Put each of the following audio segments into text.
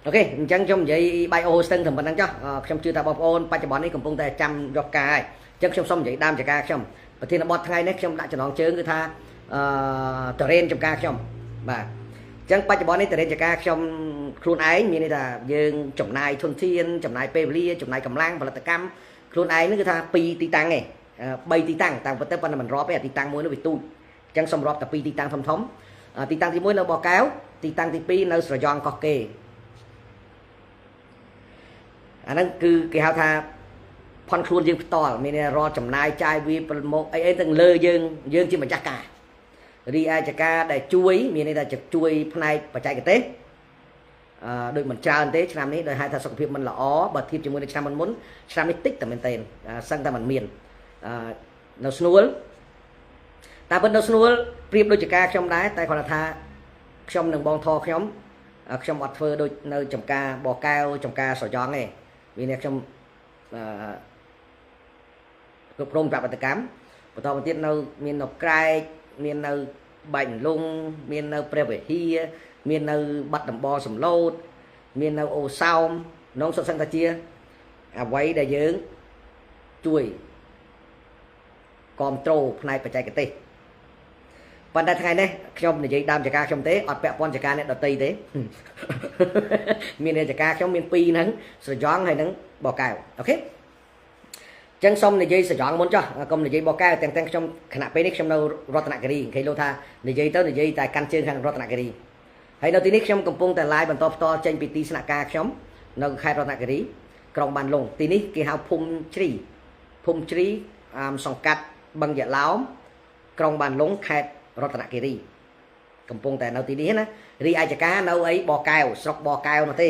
OK អញ្ចឹងខ្ញុំនិយាយបាយអូស្ទឹងត្រឹមប៉ុណ្្នឹងចុះខ្ញុំជឿថាបងប្អូនបច្ចុប្បន្ននេះកំពុងតែចាំយកការហើយអញ្ចឹងខ្ញុំសូមនិយាយដើមចការខ្ញុំប្រធានបទថ្ងៃនេះខ្ញុំដាក់ចំណងជើងគឺថាអឺតរេនចំការខ្ញុំបាទអញ្ចឹងបច្ចុប្បន្ននេះតរេនចំការខ្ញុំខ្លួនឯងមានន័យថាយើងចំណាយធនធានចំណាយពេលវេលាចំណាយកម្លាំងផលិតកម្មខ្លួនឯងនេះគឺថា2ទីតាំងឯង3ទីតាំងតាមពិតទៅប៉ុន្តែមិនរាប់ទេអាទីតាំងមួយនោះវាទូចអញ្ចឹងសូមរាប់តែ2ទីតាំងធំធំទីតាំងទី1នៅបកែវទីតាំងទី2នៅស្រយង់កោះកេអាហ្នឹងគឺគេហៅថាផន់ខ្លួនយើងផ្ទាល់មានន័យរាល់ចំណាយចាយវាប្រមោកអីអីទាំងលើយើងយើងជាម្ចាស់ការរីឯចការដែលជួយមានន័យថាជួយផ្នែកបច្ចេកទេសអឺដូចមិនច្រើនទេឆ្នាំនេះដោយហេតុថាសុខភាពមិនល្អបើធៀបជាមួយនឹងឆ្នាំមុនមុនឆ្នាំនេះតិចតែមែនទែនសឹងតែមិនមានអឺនៅស្នួលតែពិតនៅស្នួលប្រៀបដូចជាការខ្ញុំដែរតែគ្រាន់តែថាខ្ញុំនឹងបងធខ្ញុំខ្ញុំអត់ធ្វើដូចនៅចំការបកែវចំការស្រយង់ទេវានេះខ្ញុំអឺគ្រប់គ្រងប្រតិកម្មបន្តមកទៀតនៅមាននៅក្រែកមាននៅបែកលងមាននៅព្រះវិហារមាននៅបាត់ដំបងសំឡូតមាននៅអូសោមនងសុទ្ធសឹងតាជាអ្វីដែលយើងជួយគ្រប់ត្រូលផ្នែកបច្ចេកទេសប៉ុន្តែថ្ងៃនេះខ្ញុំនិយាយដើមចការខ្ញុំទេអត់ពាក់ព័ន្ធចការអ្នកដតីទេមានចការខ្ញុំមាន2ហ្នឹងស្រយង់ហើយនឹងបកែវអូខេចឹងសូមនិយាយស្រយង់មុនចុះកុំនិយាយបកែវទាំងខ្ញុំខណៈពេលនេះខ្ញុំនៅរតនគិរីគេលោកថានិយាយទៅនិយាយតែកាន់ជើងខាងរតនគិរីហើយនៅទីនេះខ្ញុំកំពុងតែ live បន្តផ្ទាល់ចេញពីទីស្នាក់ការខ្ញុំនៅខេត្តរតនគិរីក្រុងបានលុងទីនេះគេហៅភូមិជ្រីភូមិជ្រីសង្កាត់បឹងយៈឡោមក្រុងបានលុងខេត្តរតនគិរីកំពុងតែនៅទីនេះណារីឯចការនៅអីបកែវស្រុកបកែវនោះទេ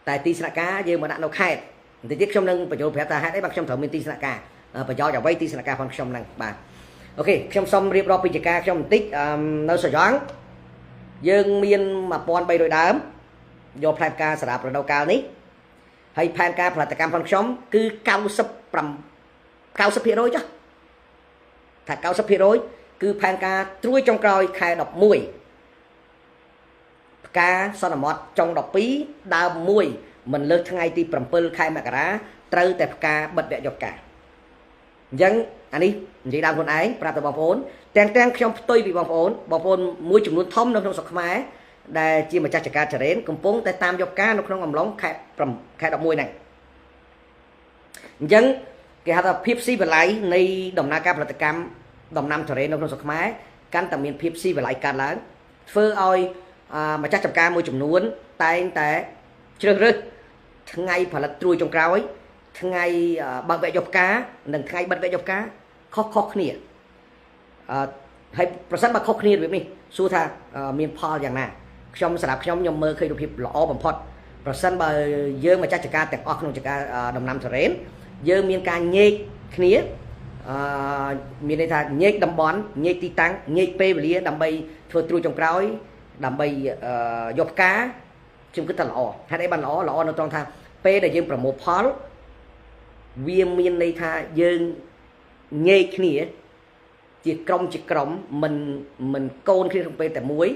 តែទីស្នាក់ការយើងមកដាក់នៅខេត្តបន្តិចទៀតខ្ញុំនឹងបញ្យល់ប្រាប់ថាហេតុអីបាទខ្ញុំត្រូវមានទីស្នាក់ការប្រយោជន៍អ្វីទីស្នាក់ការផងខ្ញុំហ្នឹងបាទអូខេខ្ញុំសូមរៀបរាប់ពីចការខ្ញុំបន្តិចនៅស្រយង់យើងមាន1300ដើមយកផ្លែផ្កាសម្រាប់រដូវកាលនេះហើយផែនការផលិតកម្មផងខ្ញុំគឺ95 90%ចុះថា90%គឺផែនការត្រួយចុងក្រោយខែ11ផ្កាសន្មត់ចុង12ដើម1មិនលើសថ្ងៃទី7ខែមករាត្រូវតែផ្កាបិទវគ្គយកផ្កាអញ្ចឹងអានេះនិយាយដើមខ្លួនឯងប្រាប់ទៅបងប្អូនទាំងខ្ញុំផ្ទុយពីបងប្អូនបងប្អូនមួយចំនួនធំនៅក្នុងស្រុកខ្មែរដែលជាម្ចាស់ចការចរេនកំពុងតែតាមយកផ្កានៅក្នុងអំឡុងខែ11ហ្នឹងអញ្ចឹងគេហៅថាភាពស៊ីវិល័យនៃដំណើរការផលិតកម្មដំណាំទុរេននៅក្នុងស្រុកខ្មែរកាន់តែមានភាពស៊ីវិល័យកើតឡើងធ្វើឲ្យម្ចាស់ចំការមួយចំនួនតែងតែជ្រើសរើសថ្ងៃផលិតត្រួយចុងក្រោយថ្ងៃបើកវគ្គយកផ្កានិងថ្ងៃបិទវគ្គយកផ្កាខុសៗគ្នាហើយប្រសិនបើខុសគ្នារបៀបនេះសួរថាមានផលយ៉ាងណាខ្ញុំសម្រាប់ខ្ញុំខ្ញុំមើលឃើញរូបភាពល្អបំផុតប្រសិនបើយើងម្ចាស់ចការទាំងអស់ក្នុងចការដំណាំទុរេនយើងមានការញែកគ្នាមានន័យថាញែកតំបន់ញែកទីតាំងញែកពេលវេលាដើម្បីធ្វើត្រួយចុងក្រោយដើម្បីយកផ្កាខ្ញុំគិតថាល្អហេតុអីបានល្អល្អនៅត្រង់ថាពេលដែលយើងប្រមូលផលវាមានន័យថាយើងញែកគ្នាជាក្រុមជាក្រុមមិនកូនគ្នាក្នុងពេលតែមួយ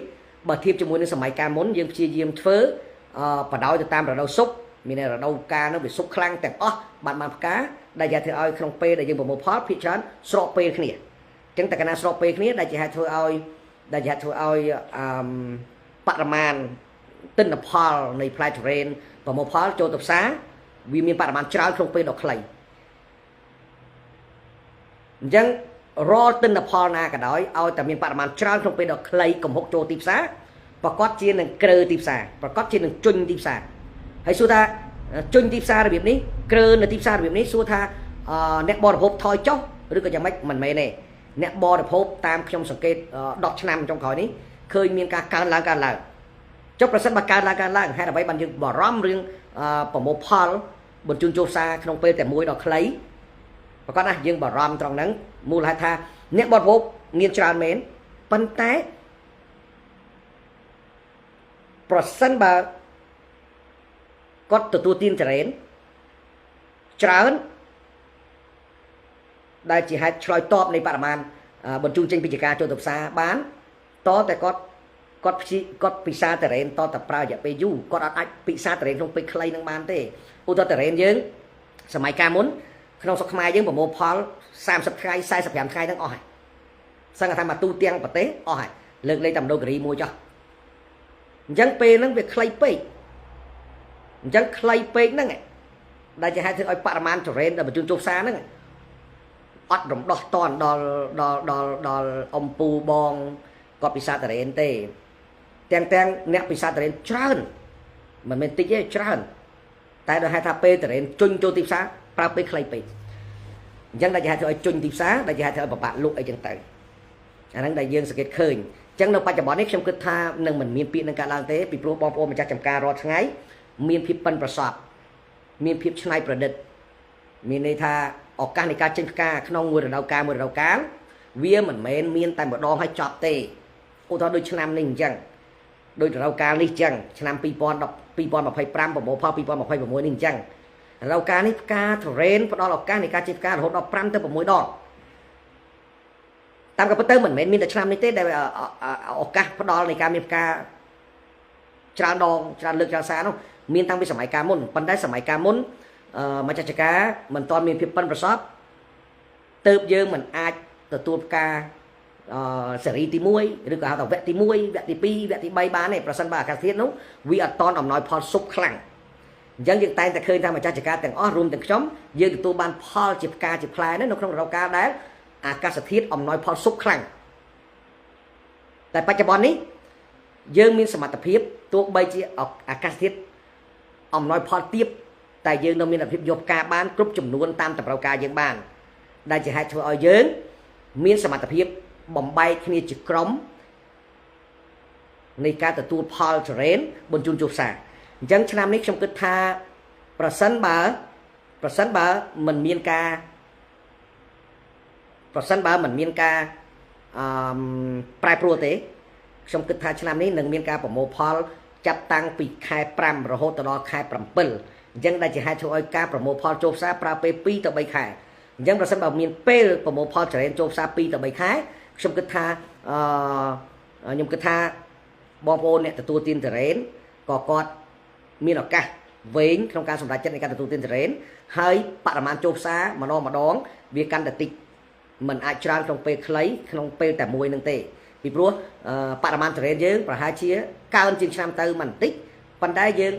បើធៀបជាមួយនឹងសម័យកាលមុនយើងព្យាយាមធ្វើបដោយទៅតាមរដូវសុកមានរដូវកាលនោះវាសុកខ្លាំងទាំងអស់បានផ្កាដែលយ៉ាធ្វើឲ្យក្នុងពេលដែលយើងប្រមូលផលភាគច្រើនស្របពេលគ្នាអញ្ចឹងតែកាលណាស្របពេលគ្នាដែលជាហេតុធ្វើឲ្យដែលជាហេតុធ្វើឲ្យអឺបរិមាណទិន្នផលនៃផ្លែទុរេនប្រមូលផលចូលទៅផ្សារវាមានបរិមាណច្រើនក្នុងពេលដ៏ខ្លីអញ្ចឹងរាល់ទិន្នផលណាក៏ដោយឲ្យតែមានបរិមាណច្រើនក្នុងពេលដ៏ខ្លីកំហុកចូលទីផ្សារប្រកាសជានឹងក្រើទីផ្សារប្រកាសជានឹងជញទីផ្សារហើយសួរថាជញទីផ្សាររបៀបនេះក្រើនៅទីផ្សាររបៀបនេះសួរថាអ្នកបរិភោគថយចុះឬក៏យ៉ាងម៉េចមិនមែនទេអ្នកបរិភោគតាមខ្ញុំសង្កេត10ឆ្នាំចុងក្រោយនេះឃើញមានការកើនឡើងកើនឡើងចុះប្រសិនបើកើនឡើងកើនឡើងហេតុអ្វីបានយើងបារម្ភរឿងប្រមូលផលបញ្ជូនចូលផ្សារក្នុងពេលតែមួយដ៏ខ្លីប្រកាសណាយើងបារម្ភត្រង់ហ្នឹងមូលហេតុថាអ្នកបរិភោគមានច្រើនមែនប៉ុន្តែប្រសិនបើគាត់ទទួលទានចរេនច្រើនដែលជាហេតុឆ្លើយតបនៃបរិមាណបញ្ជូនចេញពីចការចូលទៅផ្សារបានតតែគាត់ គាត់ព្យាគាត់ពិសាតរ៉េនតតប្រើរយៈពេលយូរគាត់អត់អាចពិសាតរ៉េនក្នុងពេលខ្លីនឹងបានទេឧទាហរណ៍តរ៉េនយើងសម័យកាលមុនក្នុងស្រុកខ្មែរយើងប្រមូលផល30ថ្ងៃ45ថ្ងៃហ្នឹងអស់ហើយសឹងថាមកទូទាំងប្រទេសអស់ហើយលើកលែងតែមណ្ឌលគិរីមួយចុះអញ្ចឹងពេលហ្នឹងវាខ្លីពេកអញ្ចឹងខ្លីពេកហ្នឹងដែលជាហេតុធ្វើឲ្យបរិមាណចរេនដែលបញ្ជូនចូលផ្សារហ្នឹងអត់រំដោះតនដល់ដល់ដល់ដល់អំពូបងគាត់ពិសាតរេនទេទាំងអ្នកពិសាតរេនច្រើនមិនមែនតិចទេច្រើនតែដោយហេតុថាពេលតរេនជុញចូលទីផ្សារប្រើពេលខ្លីពេកអញ្ចឹងដែលជាហេតុធ្វើឲ្យជុញទីផ្សារដែលជាហេតុធ្វើឲ្យពិបាកលក់អីចឹងទៅអាហ្នឹងដែលយើងសង្កេតឃើញអញ្ចឹងនៅបច្ចុប្បន្ននេះខ្ញុំគិតថានឹងមិនមានពាក្យនឹងកើតឡើងទេពីព្រោះបងប្អូនម្ចាស់ចំការរាល់ថ្ងៃមានភាពប៉ិនប្រសប់មានភាពច្នៃប្រឌិតមានន័យថាឱកាសនៃការចេញផ្កាក្នុងមួយរដូវកាលមួយរដូវកាលវាមិនមែនមានតែម្ដងហើយចប់ទេឧទាហរណ៍ដូចឆ្នាំនេះអញ្ចឹងដូចរដូវកាលនេះអញ្ចឹងឆ្នាំ2010 2025ប្រមូលផល2026នេះអញ្ចឹងរដូវកាលនេះផ្កាធរេនផ្ដល់ឱកាសនៃការចេញផ្ការហូតដល់5ទៅ6ដងតាមក៏ពិតទៅមិនមែនមានតែឆ្នាំនេះទេដែលឱកាសផ្ដល់នៃការមានផ្កាច្រើនដងច្រើនលើកច្រើនសារនោះមានតាំងពីសម័យកាលមុនប៉ុន្តែសម័យកាលមុនម្ចាស់ចការមិនទាន់មានភាពប៉ិនប្រសប់ទៅយើងមិនអាចទទួលផ្កាសេរីទី1ឬក៏ហៅថាវគ្គទី1វគ្គទី2វគ្គទី3បានទេប្រសិនបើអាកាសធាតុនោះវាអត់តន់អំណោយផលសុបខ្លាំងអញ្ចឹងយើងតែងតែឃើញថាម្ចាស់ចការទាំងអស់រួមទាំងខ្ញុំយើងទទួលបានផលជាផ្កាជាផ្លែនៅក្នុងរដូវកាលដែលអាកាសធាតុអំណោយផលសុបខ្លាំងតែបច្ចុប្បន្ននេះយើងមានសមត្ថភាពទោះបីជាអាកាសធាតុអំណោយផលទាបតែយើងនៅមានលទ្ធភាពយកផ្កាបានគ្រប់ចំនួនតាមតម្រូវការយើងបានដែលជាហេតុធ្វើឲ្យយើងមានសមត្ថភាពបំបែកគ្នាជាក្រុមនៃការទទួលផលចរេនបញ្ជូនចូលផ្សារអញ្ចឹងឆ្នាំនេះខ្ញុំគិតថាប្រសិនបើមិនមានការប្រសិនបើមិនមានការប្រែប្រួលទេខ្ញុំគិតថាឆ្នាំនេះនឹងមានការប្រមូលផលចាប់តាំងពីខែ5រហូតដល់ខែ7អញ្ចឹងដែលជាហេតុធ្វើឲ្យការប្រមូលផលចូលផ្សារប្រើពេល2ទៅ3ខែអញ្ចឹងប្រសិនបើមានពេលប្រមូលផលចរេនចូលផ្សារ2ទៅ3ខែខ្ញុំគិតថាខ្ញុំគិតថាបងប្អូនអ្នកទទួលទានចរេនក៏គាត់មានឱកាសវែងក្នុងការសម្រេចចិត្តនៃការទទួលទានចរេនហើយបរិមាណចូលផ្សារម្ដងម្ដងវាកាន់តែតិចមិនអាចច្រើនក្នុងពេលខ្លីក្នុងពេលតែមួយនឹងទេពីព្រោះបរិមាណចរេនយើងប្រហែលជាកើនជាងឆ្នាំទៅមិនតិចប៉ុន្តែយើង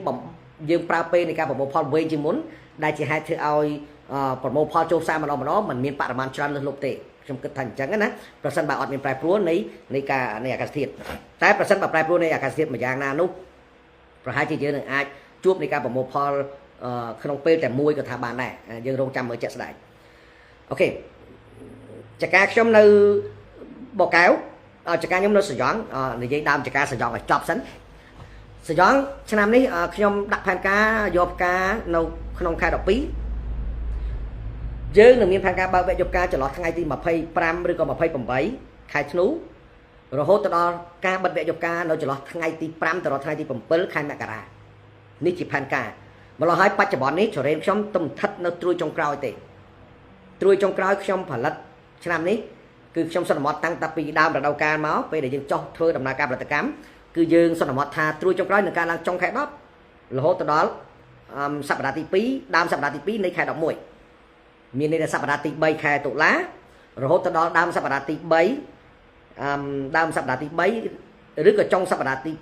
ប្រើពេលនៃការប្រមូលផលវែងជាងមុនដែលជាហេតុធ្វើឲ្យប្រមូលផលចូលផ្សារម្ដងម្ដងមិនមានបរិមាណច្រើនលើសលប់ទេខ្ញុំគិតថាអញ្ចឹងណាប្រសិនបើអត់មានប្រែប្រួលនៃការនៃអាកាសធាតុតែប្រសិនបើប្រែប្រួលនៃអាកាសធាតុមួយយ៉ាងណានោះប្រហែលជាយើងនឹងអាចជួបនៃការប្រមូលផលក្នុងពេលតែមួយក៏ថាបានដែរយើងរងចាំមើលជាក់ស្ដែងអូខេចការខ្ញុំនៅបកែវចការខ្ញុំនៅសយងនិយាយដើមចការសយងឲ្យចប់សិនសយងឆ្នាំនេះខ្ញុំដាក់ផែនការយកផ្កានៅក្នុងខែ12យើងនឹងមានផែនការបើកវគ្គយកផ្កាចន្លោះថ្ងៃទី25ឬក៏28ខែធ្នូរហូតទៅដល់ការបិទវគ្គយកផ្កានៅចន្លោះថ្ងៃទី5ទៅដល់ថ្ងៃទី7ខែមករានេះជាផែនការម្ល៉េះហើយបច្ចុប្បន្ននេះចរេនខ្ញុំទំថិតនៅត្រួយចុងក្រោយទេត្រួយចុងក្រោយខ្ញុំផលិតឆ្នាំនេះគឺខ្ញុំសន្មតតាំងតែពីដើមរដូវកាលមកពេលដែលយើងចុះធ្វើដំណើរការផលិតកម្មគឺយើងសន្មតថាត្រួយចុងក្រោយនឹងការឡើងចុងខែ10រហូតទៅដល់សប្តាហ៍ទី2ដើមសប្តាហ៍ទី2នៃខែ11មានន័យថាសប្តាហ៍ទី3ខែតុលារហូតទៅដល់ដើមសប្តាហ៍ទី3ដើមសប្តាហ៍ទី3ឬក៏ចុងសប្តាហ៍ទី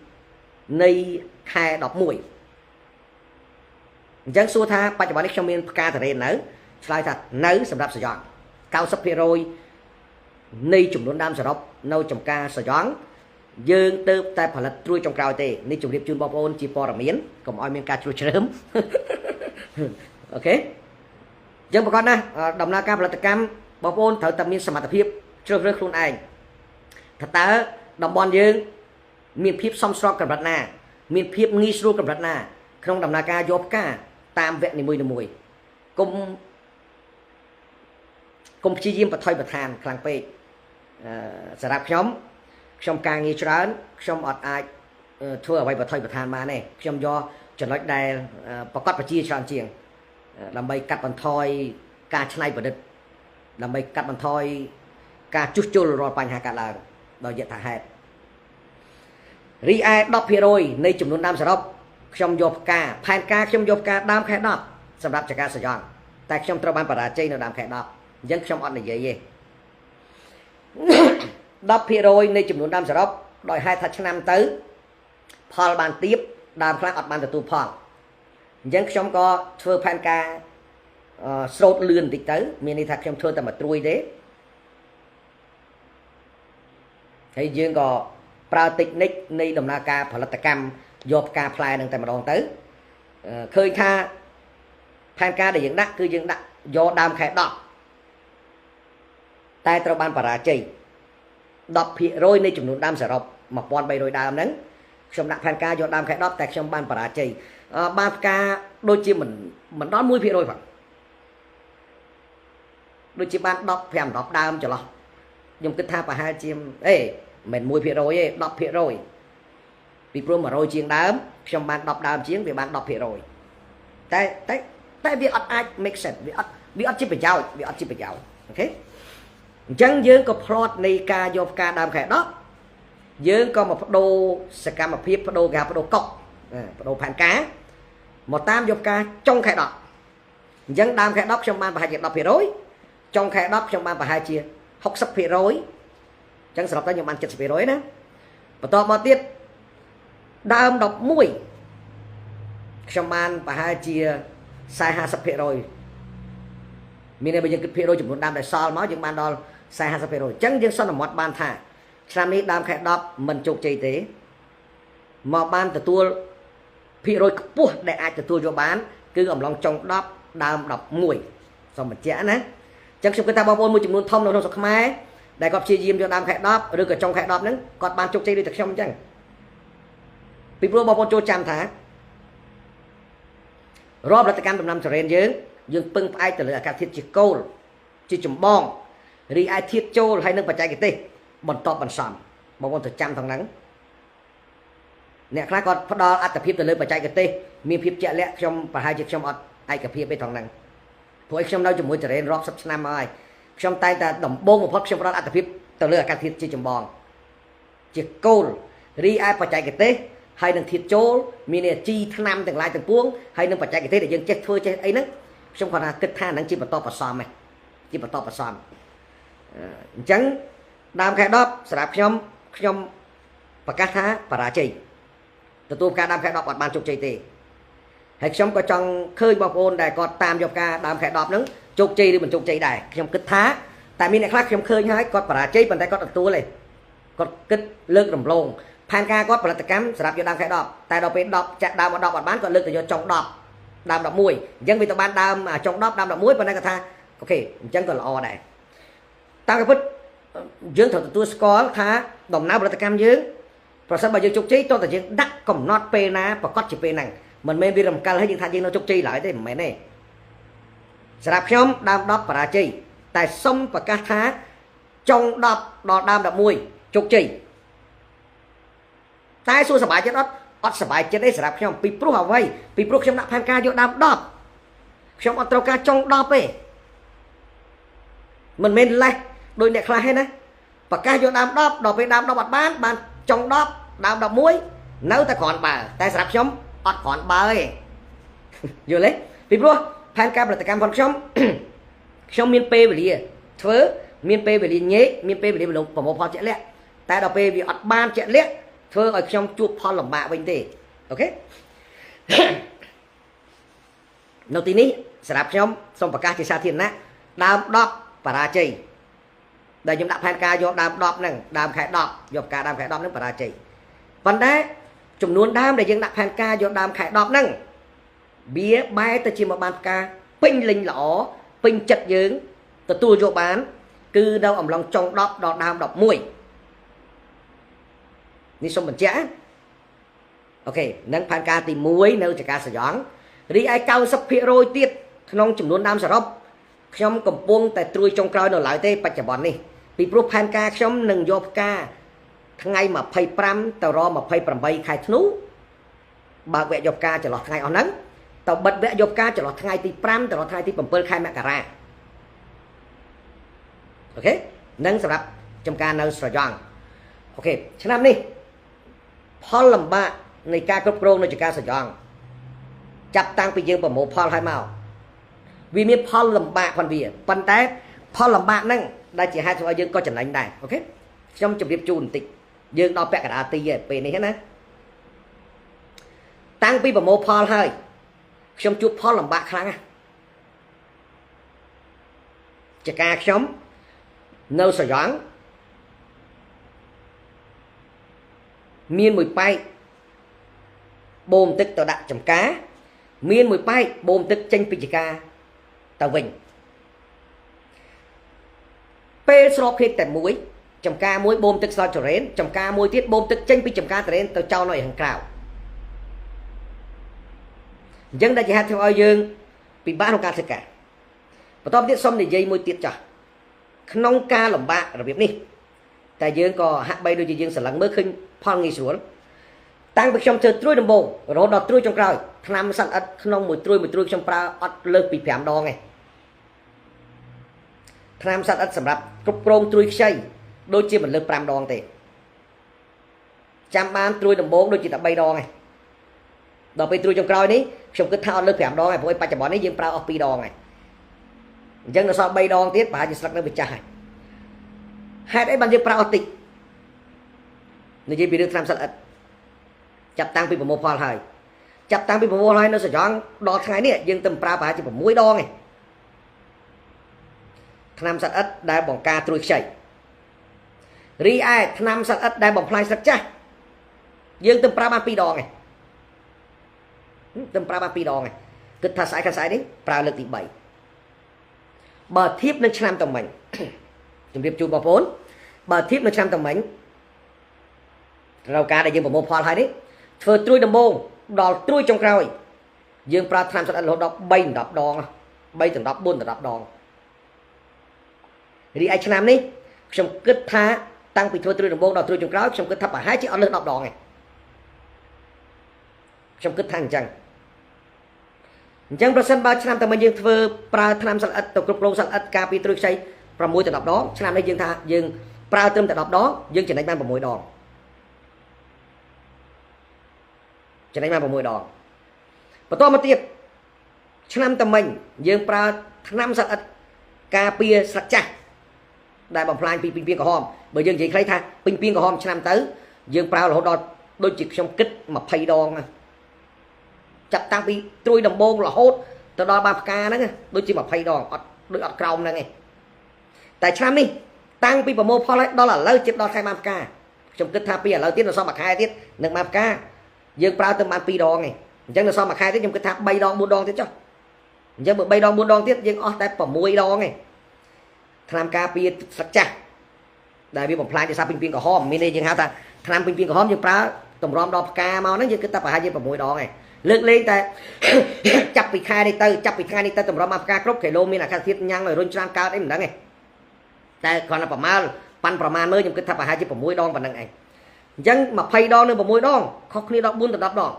2នៃខែ11អញ្ចឹងសួរថាបច្ចុប្បន្ននេះខ្ញុំមានផ្កាតារ៉េននៅឆ្លើយថានៅសម្រាប់សយង90%នៃចំនួនដើមសរុបនៅចំការសយងយើងទៅតែផលិតត្រួយចុងក្រោយទេនេះជម្រាបជូនបងប្អូនជាព័ត៌មានកុំឲ្យមានការជ្រុះជ្រើមអូខេយើងប្រកាសណាស់ដំណើរការផលិតកម្មបងប្អូនត្រូវតែមានសមត្ថភាពជ្រើសរើសខ្លួនឯងថាតើតំបន់យើងមានភាពសមស្របកម្រិតណាមានភាពងាយស្រួលកម្រិតណាក្នុងដំណើរការយកផ្កាតាមវគ្គនីមួយៗកុំព្យាយាមបន្ថយបន្ថានខ្លាំងពេកសម្រាប់ខ្ញុំការងារច្រើនខ្ញុំអត់អាចធ្វើអ្វីបន្ថយបន្ថានបានទេខ្ញុំយកចំណុចដែលប្រកាសប្រជាច្រើនជាងដើម្បីកាត់បន្ថយការច្នៃប្រឌិតដើម្បីកាត់បន្ថយការជួសជុលរាល់បញ្ហាកើតឡើងដោយយថាហេតុ រីឯ10%នៃចំនួនដើមសរុបខ្ញុំយកផ្កាផែនការខ្ញុំយកផ្កាដើមខែ10សម្រាប់ចកាសយ៉ងតែខ្ញុំត្រូវបានបរាជ័យនៅដើមខែ10អញ្ចឹងខ្ញុំអត់និយាយទេ10%នៃចំនួនដើមសរុបដោយហេតុថាឆ្នាំទៅផលបានទៀបដើមខ្លះអត់បានទទួលផលអញ្ចឹងខ្ញុំក៏ធ្វើផែនការស្រូតលឿនបន្តិចទៅមានន័យថាខ្ញុំធ្វើតែមួយត្រួយទេហើយយើងក៏ប្រើតិចនិចនៃដំណើរការផលិតកម្មយកផ្កាផ្លែនឹងតែម្ដងទៅឃើញថាផែនការដែលយើងដាក់គឺយើងដាក់យកដើមខែ10តែត្រូវបានបរាជ័យ10%នៃចំនួនដើមសរុប1300ដើមហ្នឹងខ្ញុំដាក់ផែនការយកដើមខែ10តែខ្ញុំបានបរាជ័យបានផ្កាដូចជាមិនដល់1%ផងដូចជាបាន10 5 10ដើមចន្លោះខ្ញុំគិតថាប្រហែលជាអេមិន1%ទេ10%ពីព្រោះ100ជាងដើមខ្ញុំបាន10ដើមជាងវាបាន10%តែតែតែវាអត់អាច make sense វាអត់ជាប្រយោជន៍វាអត់ជាប្រយោជន៍អូខេអញ្ចឹងយើងក៏ផ្្លាត់នៃការយកផ្កាដើមខែ10យើងក៏មកបដូរសកម្មភាពបដូរគេហៅបដូរកុកបដូរផែនការមកតាមយកផ្កាចុងខែ10អញ្ចឹងដើមខែ10ខ្ញុំបានប្រហែលជា10%ចុងខែ10ខ្ញុំបានប្រហែលជា60%អញ្ចឹងសរុបទៅខ្ញុំបាន70%ណាបន្តមកទៀតដើម11ខ្ញុំបានប្រហែលជា40 50%មានន័យបើយើងគិតភាគរយចំនួនដើមដែលសល់មកយើងបានដល់40 50%អញ្ចឹងយើងសន្មត់បានថាឆ្នាំនេះដើមខែ10មិនជោគជ័យទេមកបានទទួលភាគរយខ្ពស់ដែលអាចទទួលយកបានគឺអំឡុងចុង10ដើម11សូមបញ្ជាក់ណាអញ្ចឹងខ្ញុំគិតថាបងប្អូនមួយចំនួនធំនៅក្នុងស្រុកខ្មែរដែលគាត់ព្យាយាមយកដើមខែ10ឬក៏ចុងខែ10ហ្នឹងគាត់បានជោគជ័យដូចតែខ្ញុំអញ្ចឹងពីព្រោះបងប្អូនចូលចាំថារាល់ផលិតកម្មដំណាំទុរេនយើងពឹងផ្អែកទៅលើអាកាសធាតុជាគោលជាចម្បងរីឯធាតុចូលហើយនឹងបច្ចេកទេសបន្តបន្សំបងប្អូនទៅចាំថងហ្នឹងអ្នកខ្លះគាត់ផ្ដល់អត្ថភាពទៅលើបច្ចេកទេសមានភាពជាក់លាក់ខ្ញុំប្រហែលជាខ្ញុំអត់ឯកភាពទេថងហ្នឹងព្រោះឯខ្ញុំនៅជាមួយទុរេនរាប់សិបឆ្នាំមកហើយខ្ញុំតែងតែដំបូងបំផុតខ្ញុំផ្ដល់អត្ថភាពទៅលើអាកាសធាតុជាចម្បងជាគោលរីឯបច្ចេកទេសហើយនឹងធាតុចូលមានជីថ្នាំទាំងឡាយទាំងពួងហើយនឹងបច្ចេកទេសដែលយើងចេះធ្វើចេះអីហ្នឹងខ្ញុំគាត់ថាគិតថាហ្នឹងជាបន្តបន្សំឯងជាបន្តបន្សំអញ្ចឹងដើមខែ10សម្រាប់ខ្ញុំខ្ញុំប្រកាសថាបរាជ័យទទួលការដើមខែ10អត់បានជោគជ័យទេហើយខ្ញុំក៏ចង់ឃើញបងប្អូនដែលគាត់តាមយកការដើមខែ10ហ្នឹងជោគជ័យឬមិនជោគជ័យដែរខ្ញុំគិតថាតែមានអ្នកខ្លះខ្ញុំឃើញហើយគាត់បរាជ័យប៉ុន្តែគាត់ទទួលទេគាត់គិតលើករំលងផែនការគាត់ផលិតកម្មសម្រាប់យកដើមខែ10តែដល់ពេល10ចាក់ដើម10អត់បានគាត់លើកទៅយកចុង10ដើម11អញ្ចឹងវាទៅបានដើមចុង10ដើម11ប៉ុន្តែគាត់ថាអូខេអញ្ចឹងក៏ល្អដែរតាមពិតយើងត្រូវទទួលស្គាល់ថាដំណើរផលិតកម្មយើងប្រសិនបើយើងជោគជ័យតោះតែយើងដាក់កំណត់ពេលណាប្រកាសជាពេលហ្នឹងមិនមែនវារំកិលហើយយើងថាយើងនៅជោគជ័យឡើយទេមិនមែនទេសម្រាប់ខ្ញុំដើម10បរាជ័យតែសុំប្រកាសថាចុង10ដល់ដើម11ជោគជ័យតែសួរសប្បាយចិត្តអត់អត់សប្បាយចិត្តទេសម្រាប់ខ្ញុំពីព្រោះអ្វីពីព្រោះខ្ញុំដាក់ផែនការយកដើម10ខ្ញុំអត់ត្រូវការចុង10ទេមិនមែនលេះដោយអ្នកខ្លះទេណាប្រកាសយកដើម10ដល់ពេលដើម10អត់បានបានចុង10ដើម11នៅតែគ្រាន់បើតែសម្រាប់ខ្ញុំអត់គ្រាន់បើទេយល់ទេពីព្រោះផែនការផលិតកម្មរបស់ខ្ញុំខ្ញុំមានពេលវេលាធ្វើមានពេលវេលាញែកមានពេលវេលាប្រមូលផលជាក់លាក់តែដល់ពេលវាអត់បានជាក់លាក់ធ្វើឲ្យខ្ញុំជួបផលលំបាកវិញទេអូខេនៅទីនេះសម្រាប់ខ្ញុំសូមប្រកាសជាសាធារណៈដើម10បរាជ័យដែលខ្ញុំដាក់ផែនការយកដើម10ហ្នឹងដើមខែ10យកការដើមខែ10ហ្នឹងបរាជ័យប៉ុន្តែចំនួនដើមដែលយើងដាក់ផែនការយកដើមខែ10ហ្នឹងវាបែរទៅជាមកបានផ្កាពេញលេញល្អពេញចិត្តយើងទទួលយកបានគឺនៅអំឡុងចុង10ដល់ដើម11នេះសូមបញ្ជាក់អូខេនឹងផែនការទី1នៅចកាសយ៉ងរីឯ90%ទៀតក្នុងចំនួនដើមសរុបខ្ញុំកំពុងតែត្រួយចុងក្រោយនៅឡើយទេបច្ចុប្បន្ននេះពីព្រោះផែនការខ្ញុំនឹងយកផ្កាថ្ងៃ25ទៅដល់28ខែធ្នូបើកវគ្គយកផ្កាចន្លោះថ្ងៃអស់ហ្នឹងទៅបិទវគ្គយកផ្កាចន្លោះថ្ងៃទី5ទៅដល់ថ្ងៃទី7ខែមករាអូខេនឹងសម្រាប់ចំការនៅស្រយ៉ង់អូខេឆ្នាំនេះ ផលលំបាកនៃការគ្រប់គ្រងនៅចការសយ៉ងចាប់តាំងពីយើងប្រមូលផលហើយមកវាមានផលលំបាកផងវាប៉ុន្តែផលលំបាកហ្នឹងដែលជាហេតុធ្វើឲ្យយើងក៏ចំណេញដែរ។ OK ខ្ញុំជម្រាបជូនបន្តិចយើងដល់ពាក់កណ្ដាលទីឯពេលនេះណាតាំងពីប្រមូលផលហើយខ្ញុំជួបផលលំបាកខ្លាំងណាស់ចការខ្ញុំនៅសយ៉ងមានមួយប៉ែកបូមទឹកទៅដាក់ចំការមានមួយប៉ែកបូមទឹកចេញពីចការទៅវិញពេលស្របគ្នាតែមួយចំការមួយបូមទឹកស្រោចចរេនចំការមួយទៀតបូមទឹកចេញពីចំការតរេនទៅចោលនៅខាងក្រៅអញ្ចឹងដែលជាហេតុធ្វើឲ្យយើងពិបាកក្នុងការធ្វើការបន្តទៀតសូមនិយាយមួយទៀតចាស់ក្នុងការលំបាករបៀបនេះតែយើងក៏ហាក់បីដូចជាយើងស្រឡឹងមើលឃើញផលងាយស្រួលតាំងពីខ្ញុំធ្វើត្រួយដំបូងរហូតដល់ត្រួយចុងក្រោយថ្នាំសត្វល្អិតក្នុងមួយត្រួយមួយត្រួយខ្ញុំប្រើអត់លើសពី5ដងទេថ្នាំសត្វល្អិតសម្រាប់គ្រប់គ្រងត្រួយខ្ចីដូចជាមិនលើស5ដងទេចាំបានត្រួយដំបូងដូចជាតែ3ដងឯងដល់ពេលត្រួយចុងក្រោយនេះខ្ញុំគិតថាអត់លើស5ដងឯងព្រោះបច្ចុប្បន្ននេះយើងប្រើអស់2ដងឯងអញ្ចឹងនៅសល់3ដងទៀតប្រហែលជាស្លឹកនៅវាចាស់ហើយហេតុអីបានយើងប្រើអស់តិចនិយាយពីរឿងថ្នាំសត្វល្អិតចាប់តាំងពីប្រមូលផលហើយចាប់តាំងពីប្រមូលហើយនៅសយ៉ងដល់ថ្ងៃនេះយើងទៅប្រើប្រហែលជា6ដងឯងថ្នាំសត្វល្អិតដែលបង្ការត្រួយខ្ចីរីឯថ្នាំសត្វល្អិតដែលបំផ្លាញស្លឹកចាស់យើងទៅប្រើបាន2ដងឯងទៅប្រើបាន2ដងឯងគិតថាស្អែកខាងស្អែកនេះប្រើលើកទី3បើធៀបនឹងឆ្នាំតមិញជំរាបជូនបងប្អូនបើធៀបនឹងឆ្នាំតមិញត្រូវការដែលយើងប្រមូលផលហើយនេះធ្វើត្រួយដំបូងដល់ត្រួយចុងក្រោយយើងប្រើថ្នាំសត្វល្អិតរហូតដល់3 10ដង3 10 4 10ដងរីឯឆ្នាំនេះខ្ញុំគិតថាតាំងពីធ្វើត្រួយដំបូងដល់ត្រួយចុងក្រោយខ្ញុំគិតថាប្រហែលជាអត់លើស10ដងទេខ្ញុំគិតថាអញ្ចឹងប្រសិនបើឆ្នាំតែមិនយើងធ្វើប្រើថ្នាំសត្វល្អិតទៅគ្រប់គ្រងសត្វល្អិតការពីត្រួយខ្ចី6ទៅ10ដងឆ្នាំនេះយើងថាយើងប្រើត្រឹមតែ10ដងយើងចំណេញបាន6ដងចំណេញបាន6ដងបន្តមកទៀតឆ្នាំតែមិញយើងប្រើថ្នាំសត្វល្អិតការពារស្លឹកចាស់ដែលបំផ្លាញពីពេញពីងក្រហមបើយើងនិយាយខ្លីថាពេញពីងក្រហមឆ្នាំទៅយើងប្រើរហូតដល់ដូចជាខ្ញុំគិត20ដងចាប់តាំងពីត្រួយដំបូងរហូតទៅដល់បានផ្កាហ្នឹងដូចជា20ដងអត់ដូចអត់ក្រោមហ្នឹងឯងតែឆ្នាំនេះតាំងពីប្រមូលផលឲ្យដល់ឥឡូវជិតដល់ខែបានផ្កាខ្ញុំគិតថាពីឥឡូវទៀតនៅសល់មួយខែទៀតនឹងបានផ្កាយើងប្រើទៅបាន2ដងឯងអញ្ចឹងនៅសល់មួយខែទៀតខ្ញុំគិតថា3ដង4ដងទៀតចុះអញ្ចឹងបើ3ដង4ដងទៀតយើងអស់តែ6ដងឯងថ្នាំការពារស្លឹកចាស់ដែលវាបំផ្លាញដោយសារពេញពីងក្រហមមានន័យយើងហៅថាថ្នាំពេញពីងក្រហមយើងប្រើតម្រាំដល់ផ្កាមកហ្នឹងយើងគិតថាប្រហែលជា6ដងឯងលើកលែងតែចាប់ពីខែនេះទៅចាប់ពីថ្ងៃនេះទៅតម្រាំមកផ្កាគ្រប់គីឡូមានអាកាសធាតុញ៉ាំងឲ្យរុញច្រានកើតអីមិនដឹងទេតែគ្រាន់តែប្រមាណប៉ាន់ប្រមាណមើលខ្ញុំគិតថាប្រហែលជា6ដងប៉ុណ្ណឹងឯងអញ្ចឹង20ដងនិង6ដងខុសគ្នាដល់4ទៅ10ដង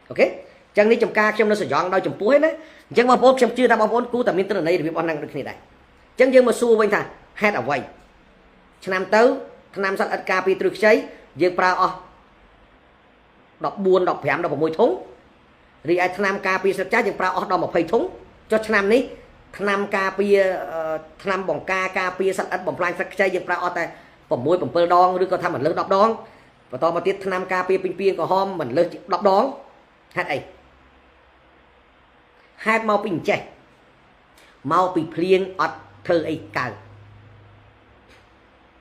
អូខេអញ្ចឹងនេះចំការខ្ញុំនៅសយ៉ងដោយចំពោះឯណាអញ្ចឹងបងប្អូនខ្ញុំជឿថាបងប្អូនគូតែមានទិន្នន័យរបៀបអស់ហ្នឹងដូចគ្នាដែរអញ្ចឹងយើងមកសួរវិញថាហេតុអ្វីឆ្នាំទៅថ្នាំសត្វល្អិតការពីត្រួយខ្ចីយើងប្រើអស់14 15 16ធុងរីឯថ្នាំការពារស្លឹកចាស់យើងប្រើអស់ដល់20ធុងចុះឆ្នាំនេះថ្នាំការពារថ្នាំបង្ការការពារសត្វល្អិតបំផ្លាញស្លឹកខ្ចីយើងប្រើអស់តែ6 7ដងឬក៏ថាមិនលើស10ដងបន្តមកទៀតថ្នាំការពារពេញពីងក្រហមមិនលើស10ដងហេតុអីហេតុមកពីអញ្ចេះមកពីភ្លៀងអត់ធ្វើអីកើត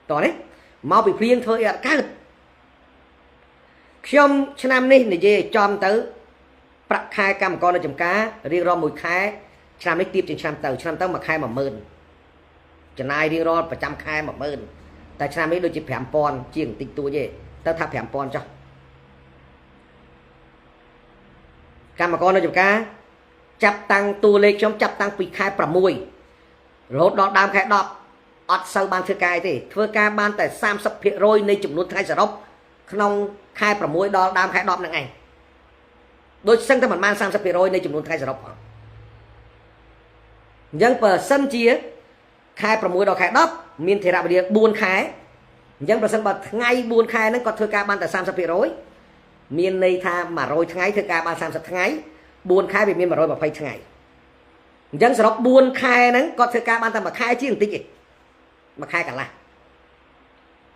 តោះនេះមកពីភ្លៀងធ្វើអីអត់កើតខ្ញុំឆ្នាំនេះនិយាយឲ្យចំទៅប្រាក់ខែកម្មករនៅចំការរៀងរាល់មួយខែឆ្នាំនេះទៀបជាងឆ្នាំទៅឆ្នាំទៅមួយខែ10000ចំណាយរៀងរាល់ប្រចាំខែ10000តែឆ្នាំនេះដូចជា5000ជាងបន្តិចតួចទេទៅថា5000ចុះកម្មករនៅចំការចាប់តាំងតួលេខខ្ញុំចាប់តាំងពីខែ6រហូតដល់ដើមខែ10អត់សូវបានធ្វើការទេធ្វើការបានតែ30%នៃចំនួនថ្ងៃសរុបក្នុងខែ6ដល់ដើមខែ10ហ្នឹងឯងដូចសឹងតែមិនបាន30%នៃចំនួនថ្ងៃសរុបផងអញ្ចឹងបើសិនជាខែ6ដល់ខែ10មានថេរវេលា4ខែ អញ្ចឹងប្រសិនបើថ្ងៃ4ខែហ្នឹងគាត់ធ្វើការបានតែ30%មានន័យថា100ថ្ងៃធ្វើការបាន30ថ្ងៃ4ខែវាមាន120ថ្ងៃអញ្ចឹងសរុប4ខែហ្នឹងគាត់ធ្វើការបានតែ1ខែជាងបន្តិចទេ1ខែកន្លះ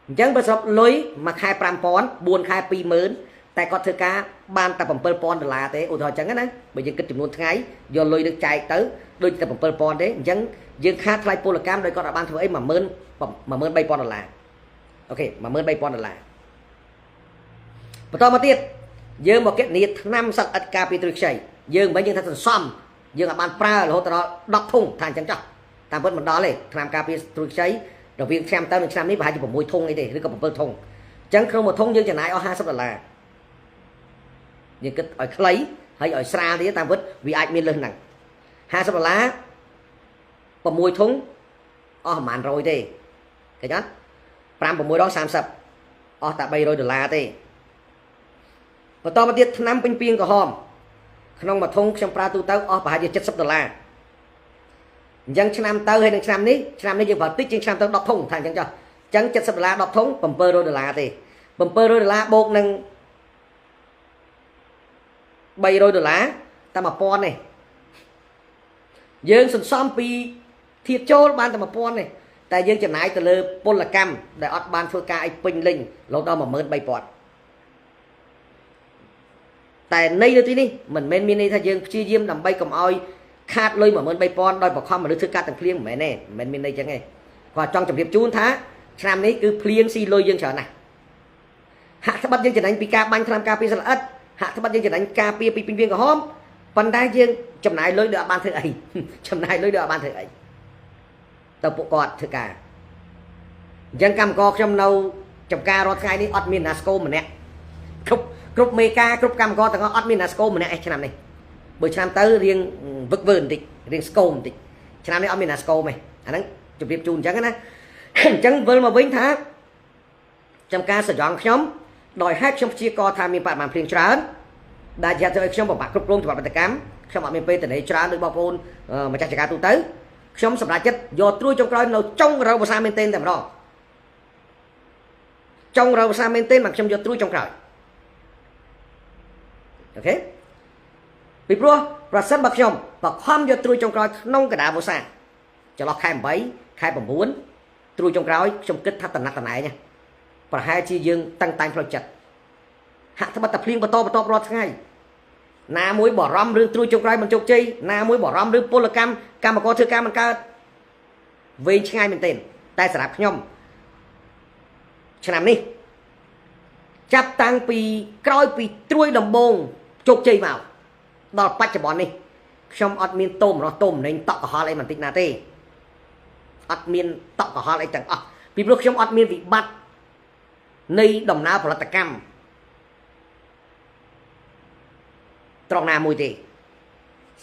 អញ្ចឹងបើសរុបលុយ1ខែ5000 4ខែ20000តែគាត់ធ្វើការបានតែ7000ដុល្លារទេឧទាហរណ៍អញ្ចឹងណាបើយើងគិតចំនួនថ្ងៃយកលុយនឹងចែកទៅដូចតែ7000ទេអញ្ចឹងយើងខាតថ្លៃពលកម្មដោយគាត់អាចបានធ្វើអី13000ដុល្លារអូខេ13000ដុល្លារបន្តមកទៀតយើងមកគណនាថ្នាំសត្វល្អិតការពារត្រួយខ្ចីយើងមិនយើងថាសន្សំយើងអាចបានប្រើរហូតដល់10ធុងថាអញ្ចឹងចុះតាមពិតមិនដល់ទេថ្នាំការពារត្រួយខ្ចីរវាងឆ្នាំទៅនិងឆ្នាំនេះប្រហែលជា6ធុងអីទេឬក៏7ធុងអញ្ចឹងក្នុងមួយធុងយើងចំណាយអស់50ដុល្លារយើងគិតឲ្យខ្លីហើយឲ្យស្រាលទៀតតាមពិតវាអាចមានលើសហ្នឹង50ដុល្លារ6ធុងអស់ប្រហែល100ទេឃើញអត់5 6ដង30អស់តែ300ដុល្លារទេបន្តមកទៀតថ្នាំពេញពីងក្រហមក្នុងមួយធុងខ្ញុំប្រើទូទៅអស់ប្រហែលជា70ដុល្លារអញ្ចឹងឆ្នាំទៅហើយនឹងឆ្នាំនេះយើងប្រើតិចជាងឆ្នាំទៅ10ធុងថាអញ្ចឹងចុះអញ្ចឹង70ដុល្លារ10ធុង700ដុល្លារទេ700ដុល្លារបូកនឹង300ដុល្លារតែ1000ទេយើងសន្សំពីធាតុចូលបានតែ1000ទេតែយើងចំណាយទៅលើពលកម្មដែលអត់បានធ្វើការឲ្យពេញលេញរហូតដល់13000តែន័យនៅទីនេះមិនមែនមានន័យថាយើងព្យាយាមដើម្បីកុំឲ្យខាតលុយ13000ដោយបង្ខំមនុស្សធ្វើការទាំងភ្លៀងមិនមែនទេមិនមែនមានន័យចឹងទេគាត់ចង់ជម្រាបជូនថាឆ្នាំនេះគឺភ្លៀងស៊ីលុយយើងច្រើនណាស់ហាក់ត្បិតយើងចំណេញពីការបាញ់ថ្នាំការពារសត្វល្អិតហាក់ត្បិតយើងចំណេញការពារពីពេញវៀងក្រហមប៉ុន្តែយើងចំណាយលុយដោយអត់បានធ្វើអីចំណាយលុយដោយអត់បានធ្វើអីទៅពួកគាត់ធ្វើការអញ្ចឹងកម្មករខ្ញុំនៅចំការរាល់ថ្ងៃនេះអត់មានណាស្គមម្នាក់គ្រប់មេការគ្រប់កម្មករទាំងអស់អត់មានណាស្គមម្នាក់ឯឆ្នាំនេះបើឆ្នាំទៅរៀងវឹកវើបន្តិចរៀងស្គមបន្តិចឆ្នាំនេះអត់មានណាស្គមទេអាហ្នឹងជម្រាបជូនអញ្ចឹងណាអញ្ចឹងវិលមកវិញថាចំការសយងខ្ញុំដោយហេតុខ្ញុំព្យាករថាមានបរិមាណភ្លៀងច្រើនដែលជាធ្វើឲ្យខ្ញុំពិបាកគ្រប់គ្រងច្បាប់បដកម្មខ្ញុំអត់មានពេលតនេច្រើនដោយបងប្អូនម្ចាស់ចការទូទៅខ្ញុំសម្រេចចិត្តយកត្រួយចុងក្រោយនៅចុងរដូវវស្សាមែនទែនតែម្ដងចុងរដូវវស្សាមែនទែនមកខ្ញុំយកត្រួយចុងក្រោយអូខេពីព្រោះប្រសិនបើខ្ញុំបខំយកត្រួយចុងក្រោយក្នុងកណ្ដាលវស្សាចន្លោះខែ8ខែ9ត្រួយចុងក្រោយខ្ញុំគិតថាតំណាក់តំណែងប្រហែលជាយើងតឹងតែងផ្លូវចិត្តហាក់ត្បិតតែភ្លៀងបន្តបន្តរាល់ថ្ងៃណាមួយបារម្ភរឿងត្រួយចុងក្រោយមិនជោគជ័យណាមួយបារម្ភរឿងពលកម្មកម្មករធ្វើការមិនកើតវែងឆ្ងាយមែនទែនតែសម្រាប់ខ្ញុំឆ្នាំនេះចាប់តាំងពីក្រោយពីត្រួយដំបងជោគជ័យមកដល់បច្ចុប្បន្ននេះខ្ញុំអត់មានតោមរស់តោមណេងតក់កុហលអីបន្តិចណាទេអត់មានតក់កុហលអីទាំងអស់ពីព្រោះខ្ញុំអត់មានវិបត្តិនៃដំណើរផលិតកម្មត្រង់ណាមួយទេ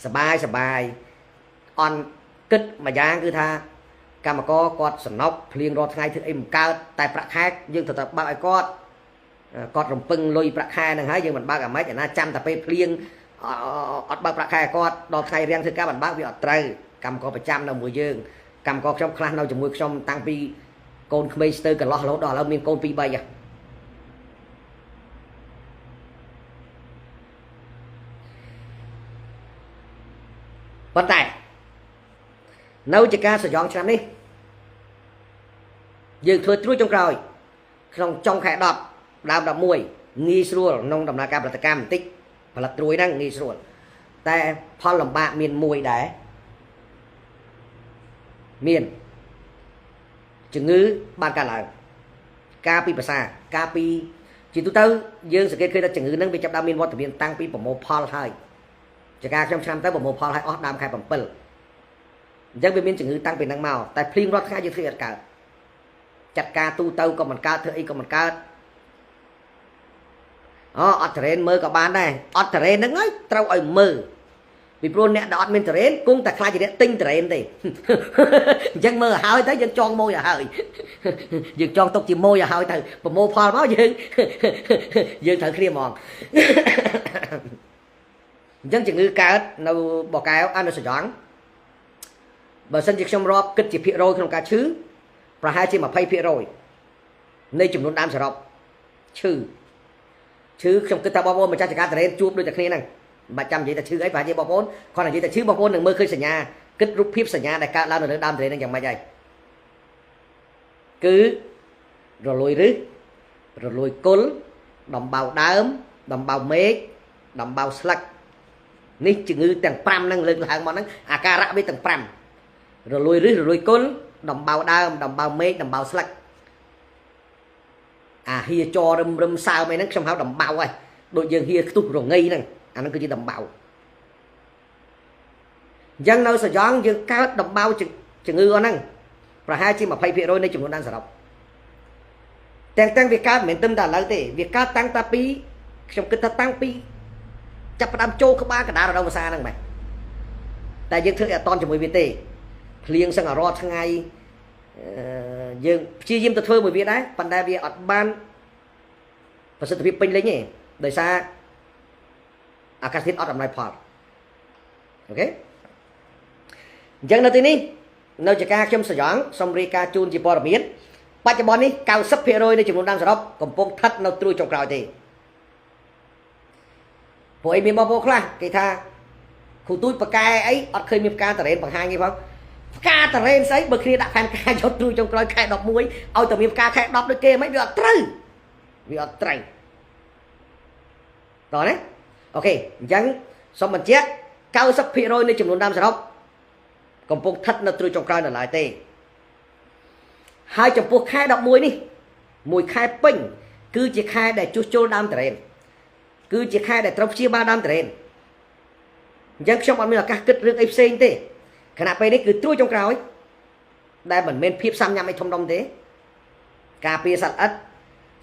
សបាយសបាយអន់គិតម្យ៉ាងគឺថាកម្មករគាត់សំណុកភ្លៀងរាល់ថ្ងៃធ្វើអីមិនកើតតែប្រាក់ខែយើងត្រូវតែបើកឲ្យគាត់គាត់រំពឹងលុយប្រាក់ខែហ្នឹងហើយយើងមិនបើកអាម៉េចអាណាចាំតែពេលភ្លៀងអត់បើកប្រាក់ខែគាត់ដល់ថ្ងៃរៀងធ្វើការមិនបើកវាអត់ត្រូវកម្មករប្រចាំនៅមួយយើងកម្មករខ្ញុំខ្លះនៅជាមួយខ្ញុំតាំងពីកូនក្មេងស្ទើរកន្លោះរហូតដល់ឥឡូវមានកូន2 3ហ៎ប៉ុន្តែនៅជាការសយងឆ្នាំនេះយើងធ្វើត្រួយចុងក្រោយក្នុងចុងខែ10ដើម11ងាយស្រួលក្នុងដំណើរការផលិតកម្មបន្តិចផលិតត្រួយហ្នឹងងាយស្រួលតែផលលំបាកមានមួយដែរមានជំងឺបានកើតឡើងការពីភាសាការពីជាទូទៅយើងសង្កេតឃើញថាជំងឺហ្នឹងវាចាប់ដើមមានវត្តមានតាំងពីប្រមូលផលហើយចការខ្ញុំឆ្នាំទៅប្រមូលផលឲ្យអស់ដើមខែ7អញ្ចឹងវាមានជំងឺតាំងពីហ្នឹងមកតែភ្លៀងរាល់ថ្ងៃយើងធ្វើអត់កើតចាត់ការទូទៅក៏មិនកើតធ្វើអីក៏មិនកើតអូអត់តរេនមើលក៏បានដែរអត់តរេនហ្នឹងហើយត្រូវឲ្យមើលពីព្រោះអ្នកដែលអត់មានតរេនគង់តែខ្លាចជាអ្នកទិញតរេនទេអញ្ចឹងមើលឲ្យហើយទៅយើងចងម៉ួយឲ្យហើយយើងចងទុកជាម៉ួយឲ្យហើយទៅប្រមូលផលមកយើងយើងត្រូវគ្នាហ្មងអញ្ចឹងជំងឺកើតនៅបកែវអនុសយងបើសិនជាខ្ញុំរាប់គិតជាភាគរយក្នុងការឈឺប្រហែលជា20% នៃចំនួនដើមសរុបឈឺឈឺខ្ញុំគិតថាបងប្អូនម្ចាស់ចការតរេនជួបដូចតែគ្នាហ្នឹងមិនបាច់ចាំនិយាយថាឈឺអីប្រហែលជាបងប្អូនគាត់និយាយថាឈឺបងប្អូននឹងមើលឃើញសញ្ញាគិតរូបភាពសញ្ញាដែលកើតឡើងនៅលើដើមតរេនហ្នឹងយ៉ាងម៉េចហើយគឺរលួយរឹសរលួយគល់ដំបៅដើមដំបៅមេឃដំបៅស្លឹកនេះជំងឺទាំង5ហ្នឹងលើកឡើងមកហ្នឹងអាការៈវាទាំង5រលួយរឹសរលួយគល់ដំបៅដើមដំបៅមេឃដំបៅស្លឹកអាហៀចរឹមរឹមសើមអីហ្នឹងខ្ញុំហៅដំបៅហើយដូចយើងហៀខ្ទុះរងៃហ្នឹងអាហ្នឹងគឺជាដំបៅអញ្ចឹងនៅសយ៉ងយើងកើតដំបៅជំងឺអស់ហ្នឹងប្រហែលជា20%នៃចំនួនដើមសរុបទាំងវាកើតមិនមែនទឹមតែឥឡូវទេវាកើតតាំងតែពីខ្ញុំគិតថាតាំងពីចាប់ផ្ដើមចូលក្បាលកណ្ដាលរដូវវស្សាហ្នឹងមែនតែយើងធ្វើអត់តន់ជាមួយវាទេភ្លៀងសឹងរាល់ថ្ងៃយើងព្យាយាមទៅធ្វើមួយវាដែរប៉ុន្តែវាអត់បានប្រសិទ្ធភាពពេញលេញទេដោយសារអាកាសធាតុអត់អំណោយផលអូខេអញ្ចឹងនៅទីនេះនៅចការខ្ញុំសយ៉ងសូមរាយការណ៍ជូនជាព័ត៌មានបច្ចុប្បន្ននេះ90%នៃចំនួនដើមសរុបកំពុងស្ថិតនៅត្រួយចុងក្រោយទេព្រោះអីមានបងប្អូនខ្លះគេថាគ្រូទូចបកែអីអត់ឃើញមានផ្កាតរ៉េនបង្ហាញទេផងផ្កាតរ៉េនស្អីបើគ្នាដាក់ផែនការយកត្រួយចុងក្រោយខែ11ឲ្យតែមានផ្កាខែ10ដូចគេមិនវាអត់ត្រូវវាអត់ត្រូវតោះណាអូខេអញ្ចឹងសូមបញ្ជាក់90%នៃចំនួនដើមសរុបកំពុងស្ថិតនៅត្រួយចុងក្រោយនៅឡើយទេហើយចំពោះខែ11នេះមួយខែពេញគឺជាខែដែលជួសជុលដើមតរ៉េនគឺជាខែដែលត្រូវព្យាបាលដើមតរ៉េនអញ្ចឹងខ្ញុំអត់មានឱកាសគិតរឿងអីផ្សេងទេខណៈពេលនេះគឺត្រួយចុងក្រោយដែលមិនមែនភាពសាំញ៉ាំអីធំដុំទេការពារសត្វល្អិត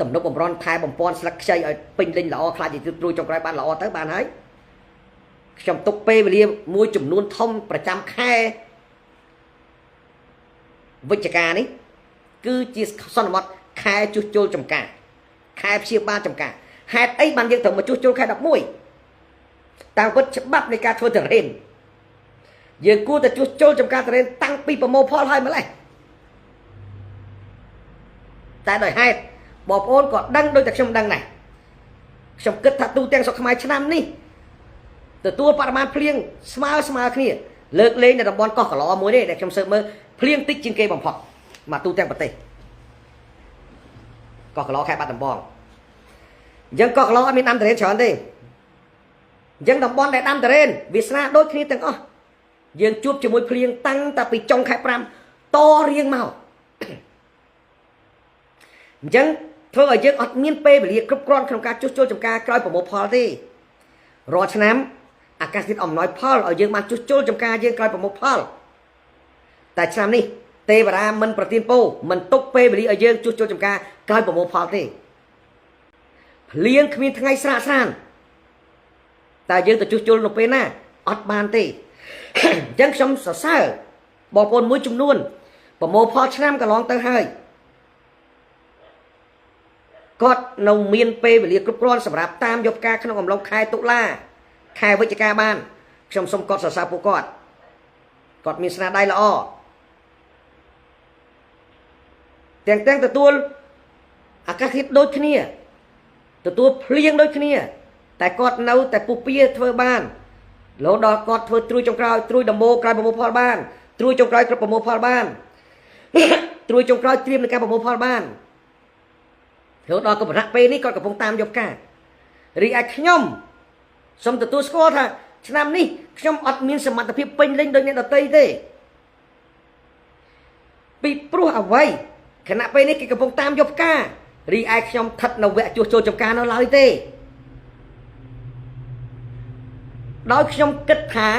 ទំនប់បំរុនថែបំពន់ស្លឹកខ្ចីឲ្យពេញលេញល្អខ្លាចជាត្រួយចុងក្រោយបានល្អទៅបានហើយខ្ញុំទុកពេលវេលាមួយចំនួនធំប្រចាំខែវិច្ឆិកានេះគឺជាសន្មត់ខែជួសជុលចំការខែព្យាបាលចំការហេតុអីបានយើងត្រូវមកជួសជុលខែ11តាមពិតច្បាប់នៃការធ្វើតរ៉េនយើងគួរតែជួសជុលចំការតរ៉េនតាំងពីប្រមូលផលហើយម្លេះតែដោយហេតុបងប្អូនក៏ដឹងដូចតែខ្ញុំដឹងដែរខ្ញុំគិតថាទូទាំងស្រុកខ្មែរឆ្នាំនេះទទួលបរិមាណភ្លៀងស្មើស្មើគ្នាលើកលែងនៅតំបន់កោះកឡមួយនេះដែលខ្ញុំស៊ើបមើលភ្លៀងតិចជាងគេបំផុតមកទូទាំងប្រទេសកោះកឡខេត្តបាត់ដំបងអញ្ចឹងកោះកឡអត់មានដាំតរ៉េនច្រើនទេអញ្ចឹងតំបន់ដែលដាំតរ៉េនវាសនាដូចគ្នាទាំងអស់យើងជួបជាមួយភ្លៀងតាំងតែពីចុងខែ5តរៀងមកអញ្ចឹងធ្វើឲ្យយើងអត់មានពេលវេលាគ្រប់គ្រាន់ក្នុងការជួសជុលចំការក្រោយប្រមូលផលទេរាល់ឆ្នាំអាកាសធាតុអំណោយផលឲ្យយើងបានជួសជុលចំការយើងក្រោយប្រមូលផលតែឆ្នាំនេះទេវតាមិនប្រទានពរមិនទុកពេលវេលាឲ្យយើងជួសជុលចំការក្រោយប្រមូលផលទេភ្លៀងគ្មានថ្ងៃស្រាកស្រានតែយើងទៅជួសជុលនៅពេលណាអត់បានទេអញ្ចឹងខ្ញុំសរសើរបងប្អូនមួយចំនួនប្រមូលផលឆ្នាំកន្លងទៅហើយគាត់នៅមានពេលវេលាគ្រប់គ្រាន់សម្រាប់តាមយកផ្កាក្នុងអំឡុងខែតុលាខែវិច្ឆិកាបានខ្ញុំសូមគាត់សរសើរពួកគាត់គាត់មានស្នាដៃល្អទាំងទទួលអាកាសធាតុដូចគ្នាទទួលភ្លៀងដូចគ្នាតែគាត់នៅតែពុះពៀធ្វើបានរហូតដល់គាត់ធ្វើត្រួយចុងក្រោយត្រួយដំបូងក្រោយប្រមូលផលបានត្រួយចុងក្រោយគ្រប់ប្រមូលផលបានត្រួយចុងក្រោយត្រៀមនឹងការប្រមូលផលបានរហូតដល់កំណត់ពេលនេះគាត់កំពុងតាមយកការរីឯខ្ញុំសូមទទួលស្គាល់ថាឆ្នាំនេះខ្ញុំអត់មានសមត្ថភាពពេញលេញដូចអ្នកដទៃទេពីព្រោះអ្វីខណៈពេលនេះគេកំពុងតាមយកផ្ការីឯខ្ញុំស្ថិតនៅវគ្គជួសជុលចំការនៅឡើយទេដោយខ្ញុំគិតថា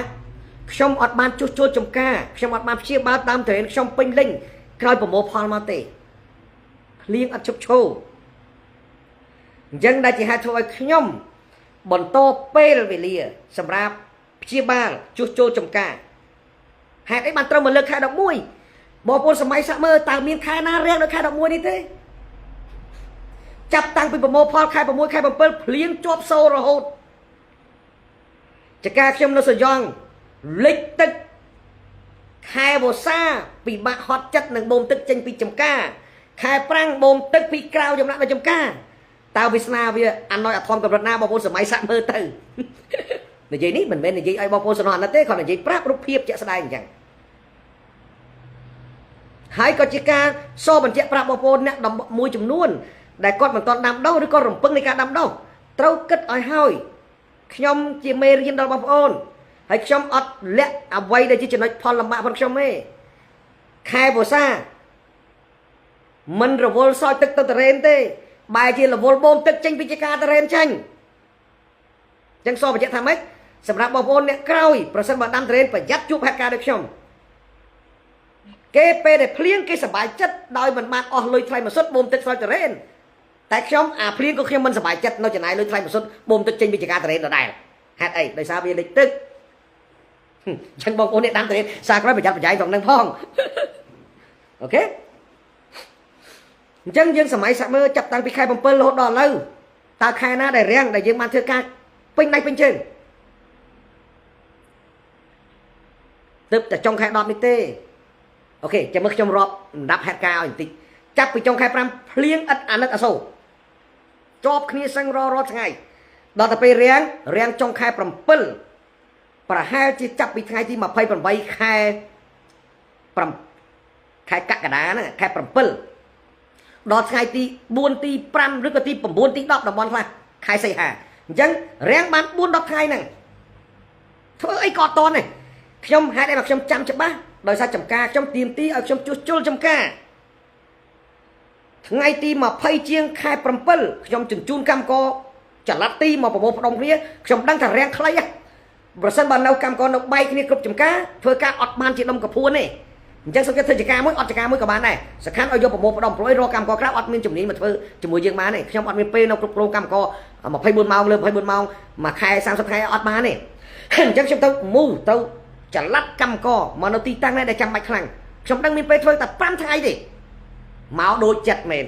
ខ្ញុំអត់បានជួសជុលចំការខ្ញុំអត់បានព្យាបាលតាមត្រេនខ្ញុំពេញលេញក្រោយប្រមូលផលមកទេភ្លៀងអត់ជប់ឈរអញ្ចឹងដែលជាហេតុធ្វើឲ្យខ្ញុំបន្តពេលវេលាសម្រាប់ព្យាបាលជួសជុលចំការហេតុអីបានត្រូវមកលើកខែ11បងប្អូនសម័យសាក់មើលតើមានខែណារៀងដល់ខែ11នេះទេចាប់តាំងពីប្រមូលផលខែ6ខែ7ភ្លៀងជាប់សូររហូតចការខ្ញុំនៅសយ៉ងលិចទឹកខែវស្សាពិបាកហត់ចិត្តនឹងបូមទឹកចេញពីចំការ ខែប្រាំងបូមទឹកពីក្រៅចំណាក់នៅចំការតើវាសនាវាអាណយអធមកម្រិតណាបងប្អូនសម័យសាក់មើលទៅនិយាយនេះមិនមែននិយាយឲ្យបងប្អូនសំណអាណិតទេគ្រាន់តែនិយាយប្រាប់រូបភាពជាក់ស្ដែងអញ្ចឹងហើយក៏ជាការសបញ្ជាក់ប្រាប់បងប្អូនអ្នកមួយចំនួនដែលគាត់មិនទាន់ដាំដុះឬក៏រំពឹងនៃការដាំដុះត្រូវគិតឲ្យហើយខ្ញុំជាមេរៀនដល់បងប្អូនហើយខ្ញុំអត់លាក់អ្វីដែលជាចំណុចផលលំបាករបស់ខ្ញុំទេខែវស្សាមិនរវល់សោចទឹកទៅតរ៉េនទេបែរជារវល់បូមទឹកចេញពីជាការតរ៉េនចេញអញ្ចឹងសបញ្ជាក់ថាម៉េចសម្រាប់បងប្អូនអ្នកក្រោយប្រសិនបើដាំតរ៉េនប្រយ័ត្នជួបហេតុការណ៍ដូចខ្ញុំគេពេលដែលភ្លៀងគេសប្បាយចិត្តដោយមិនបានអស់លុយថ្លៃម៉ាសុតបូមទឹកស្រោចតរ៉េនតែខ្ញុំអាភ្លៀងក៏ខ្ញុំមិនសប្បាយចិត្តនៅចំណាយលុយថ្លៃម៉ាសុតបូមទឹកចេញពីចការតរ៉េនដដែលហេតុអីដោយសារវាលិចទឹកអញ្ចឹងបងប្អូនអ្នកដាំតរ៉េនសារក្រោយប្រយ័ត្នប្រយែងក្នុងនឹងផងអូខេអញ្ចឹងយើងសម័យសាក់មើលចាប់តាំងពីខែ7រហូតដល់ឥឡូវតើខែណាដែលរាំងដែលយើងបានធ្វើការពេញដៃពេញជើងទើបតែចុងខែ10នេះទេអូខេចាំមើលខ្ញុំរាប់លំដាប់ហេតុការណ៍ឲ្យបន្តិចចាប់ពីចុងខែ5ភ្លៀងឥតអាណិតអាសូរជាប់គ្នាសឹងរាល់ថ្ងៃដល់ទៅពេលរាំងរាំងចុងខែ7ប្រហែលជាចាប់ពីថ្ងៃទី28ខែ5ខែកក្កដាហ្នឹងខែ7ដល់ថ្ងៃទី4ទី5ឬក៏ទី9ទី10តំបន់ខ្លះខែសីហាអញ្ចឹងរាំងបាន4 10ថ្ងៃហ្នឹងធ្វើអីក៏អត់តន់ទេខ្ញុំហេតុអីមកខ្ញុំចាំច្បាស់ដោយសារចំការខ្ញុំទៀមទីឲ្យខ្ញុំជួសជុលចំការថ្ងៃទី20ជាងខែ7ខ្ញុំជញ្ជូនកម្មករចល័តទីមកប្រមូលផ្ដុំគ្នាខ្ញុំដឹងថារាំងខ្លីហ៎ប្រសិនបើនៅកម្មករនៅបែកគ្នាគ្រប់ចំការធ្វើការអត់បានជាដុំកពួនទេអញ្ចឹងសុខចិត្តធ្វើចការមួយអត់ចការមួយក៏បានដែរសំខាន់ឲ្យយកប្រមូលផ្ដុំព្រោះឲ្យរកកម្មករក្រៅអត់មានជំនាញមកធ្វើជាមួយយើងបានទេខ្ញុំអត់មានពេលនៅគ្រប់គ្រងកម្មករ24ម៉ោងលើ24ម៉ោងមួយខែ30ថ្ងៃអត់បានទេអញ្ចឹងខ្ញុំទៅមូទៅចល័តកម្មករមកនៅទីតាំងនេះដែលចាំបាច់ខ្លាំងខ្ញុំដឹងមានពេលធ្វើតែ5ថ្ងៃទេមកដូចចិត្តមែន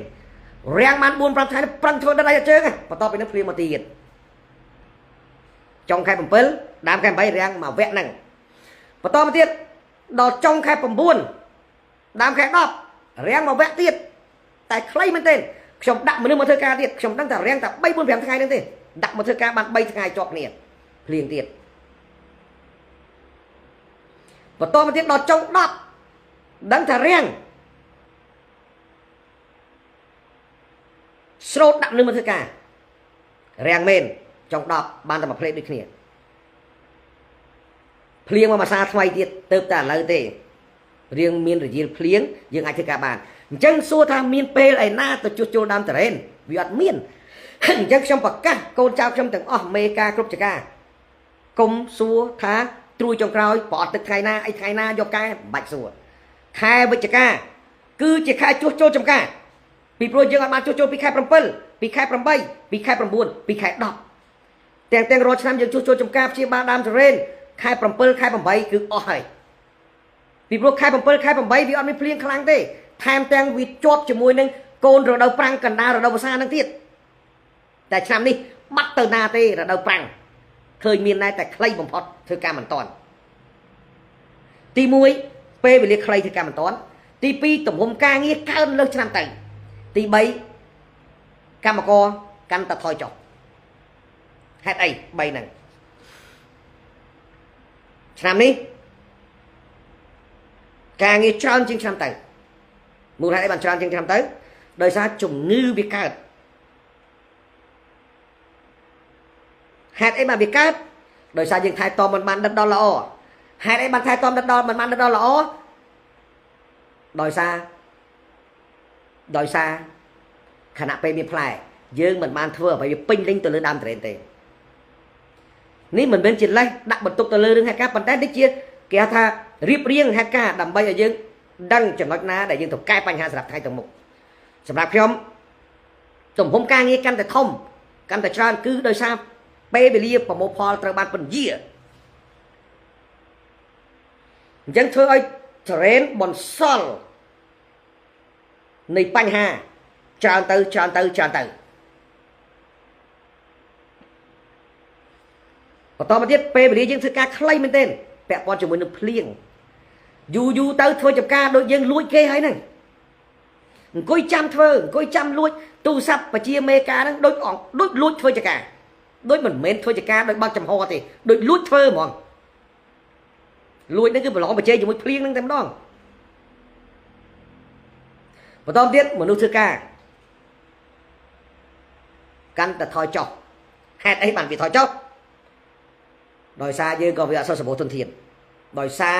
រាំងបាន4 5ថ្ងៃប្រឹងធ្វើដល់ដៃជើងបន្ទាប់ពីនោះភ្លៀងមកទៀតចុងខែ7ដើមខែ8រាំងមកវគ្គហ្នឹងបន្តមកទៀតដល់ចុងខែ9ដើមខែ10រាំងមកវគ្គទៀតតែខ្លីមែនទេខ្ញុំដាក់មនុស្សមកធ្វើការទៀតខ្ញុំដឹងតែរាំងតែ3 4 5ថ្ងៃហ្នឹងទេដាក់មកធ្វើការបាន3ថ្ងៃជាប់គ្នាភ្លៀងទៀតបន្តមកទៀតដល់ចុង10ដឹងថារាំងស្រូតដាក់មនុស្សមកធ្វើការរាំងមែនចុង10បានតែមួយផ្លេតដូចគ្នាភ្លៀងមកមួយសាថ្មីទៀតទៅតែឥឡូវទេរៀងមានរយាលភ្លៀងយើងអាចធ្វើការបានអញ្ចឹងសួរថាមានពេលឯណាទៅជួសជុលដើមតរ៉េនវាអត់មានអញ្ចឹងខ្ញុំប្រកាសកូនចៅខ្ញុំទាំងអស់មេការគ្រប់ចការកុំសួរថាត្រួយចុងក្រោយប្រអត់ទឹកថ្ងៃណាអីថ្ងៃណាយកកែមិនបាច់សួរខែវិច្ឆិកាគឺជាខែជួសជុលចំការពីព្រោះយើងអត់បានជួសជុលពីខែ7ពីខែ8ពីខែ9ពីខែ10ទាំងរាល់ឆ្នាំយើងជួសជុលចំការព្យាបាលដើមតរ៉េនខែ7ខែ8គឺអស់ហើយពីព្រោះខែ7ខែ8វាអត់មានភ្លៀងខ្លាំងទេថែមទាំងវាជាប់ជាមួយនឹងកូនរដូវប្រាំងកណ្ដាលរដូវវស្សានឹងទៀតតែឆ្នាំនេះបាត់ទៅណាទេរដូវប្រាំងឃើញមានដែរតែខ្លីបំផុតធ្វើការមិនតាន់ទី1ពេលវេលាខ្លីធ្វើការមិនតាន់ទី2ទំហំការងារកើនលើសឆ្នាំទៅទី3កម្មករកាន់តែថយចុះហេតុអី3ហ្នឹងឆ្នាំនេះការងារច្រើនជាងឆ្នាំទៅមូលហេតុអីបានច្រើនជាងឆ្នាំទៅដោយសារជំងឺវាកើតហេតុអីបានវាកើតដោយសារយើងថែទាំមិនបានដិតដល់ល្អហេតុអីបានថែទាំដិតដល់មិនបានដិតដល់ល្អដោយសារខណៈពេលមានផ្លែយើងមិនបានធ្វើអ្វីវាពេញលេញទៅលើដើមតរ៉េនទេនេះមិនមែនជាលេសដាក់បន្ទុកទៅលើរឿងហេតុការណ៍ប៉ុន្តែនេះជាគេហៅថារៀបរៀងហេតុការណ៍ដើម្បីឲ្យយើងដឹងចំណុចណាដែលយើងត្រូវកែបញ្ហាសម្រាប់ថ្ងៃទៅមុខសម្រាប់ខ្ញុំទំហំការងារកាន់តែធំកាន់តែច្រើនគឺដោយសារពេលវេលាប្រមូលផលត្រូវបានពន្យាអញ្ចឹងធ្វើឲ្យចរេនបន្សល់នៃបញ្ហាច្រើនទៅច្រើនទៅច្រើនទៅបន្តមកទៀតពេលវេលាយើងធ្វើការខ្លីមែនទែនពាក់ព័ន្ធជាមួយនឹងភ្លៀងយូរយូរទៅធ្វើចំការដូចយើងលួចគេហើយហ្នឹង អង្គុយចាំធ្វើអង្គុយចាំលួចទូរស័ព្ទបជាមេការហ្នឹងដូចអង្គដូចលួចធ្វើចការដូចមិនមែនធ្វើចការដោយបើកចំហទេដូចលួចធ្វើហ្មងលួចហ្នឹងគឺប្រឡងបច្ចេកជាមួយភ្លៀងហ្នឹងតែម្ដងបន្តទៀតមនុស្សធ្វើការកាន់តែថយចុះហេតុអីបានវាថយចុះដោយសារយើងក៏វាអត់សូវសម្បូរទុនធានដោយសារ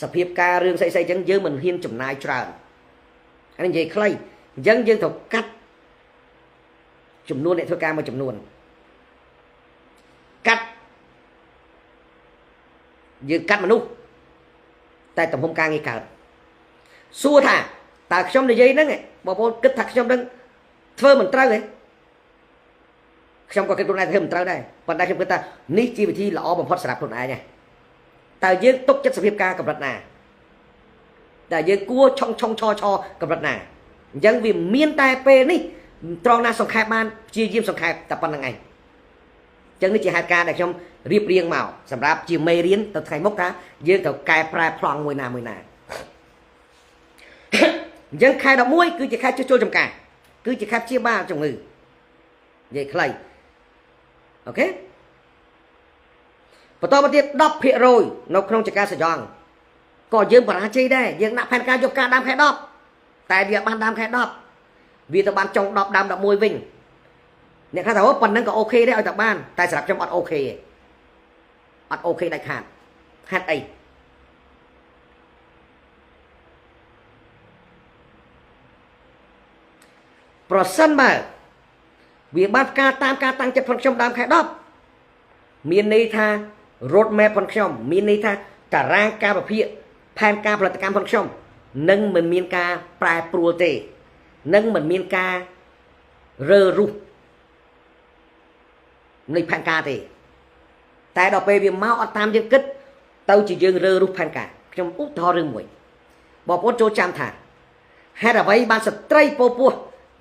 សភាពការរឿងស្អីស្អីចឹងយើងមិនហ៊ានចំណាយច្រើនអានេះនិយាយខ្លីអញ្ចឹងយើងត្រូវកាត់ចំនួនអ្នកធ្វើការមួយចំនួនកាត់យើងកាត់មនុស្សតែទំហំការងារកើតសួរថាតើខ្ញុំនិយាយហ្នឹងបងប្អូនគិតថាខ្ញុំនឹងធ្វើមិនត្រូវទេខ្ញុំក៏គិតខ្លួនឯងធ្វើមិនត្រូវដែរប៉ុន្តែខ្ញុំគិតថានេះជាវិធីល្អបំផុតសម្រាប់ខ្លួនឯងតើយើងទុកចិត្តសភាពការកម្រិតណាតើយើងគួរឆុងឆុងឆឆកម្រិតណាអញ្ចឹងវាមានតែពេលនេះត្រង់ណាសង្ខេបបានព្យាយាមសង្ខេបតែប៉ុណ្្នឹងឯងអញ្ចឹងនេះជាហេតុការណ៍ដែលខ្ញុំរៀបរៀងមកសម្រាប់ជាមេរៀនទៅថ្ងៃមុខថាយើងត្រូវកែប្រែប្លង់មួយណាមួយណាអញ្ចឹងខែ11គឺជាខែជួសជុលចំការគឺជាខែព្យាបាលជំងឺនិយាយខ្លីអូខេបន្តមកទៀត10%នៅក្នុងចការសយ៉ងក៏យើងបរាជ័យដែរយើងដាក់ផែនការយកការដើមខែ10តែវាបានដើមខែ10វាទៅបានចុង10ដើម11វិញអ្នកខ្លះថាអូប៉ុណ្ណឹងក៏ OK ដែរឲ្យតែបានតែសម្រាប់ខ្ញុំអត់ OK ទេអត់ OK ដាច់ខាតហេតុអីប្រសិនបើវាបានការតាមការតាំងចិត្តផងខ្ញុំដើមខែ10មានន័យថា road map ផងខ្ញុំមានន័យថាតារាងការវិភាគផែនការផលិតកម្មផងខ្ញុំនឹងមិនមានការប្រែប្រួលទេនឹងមិនមានការរើរុះនៃផែនការទេតែដល់ពេលវាមកអត់តាមយើងគិតទៅជាយើងរើរុះផែនការខ្ញុំឧទាហរណ៍រឿងមួយបងប្អូនចូលចាំថាហេតុអ្វីបានស្ត្រីពោពោះ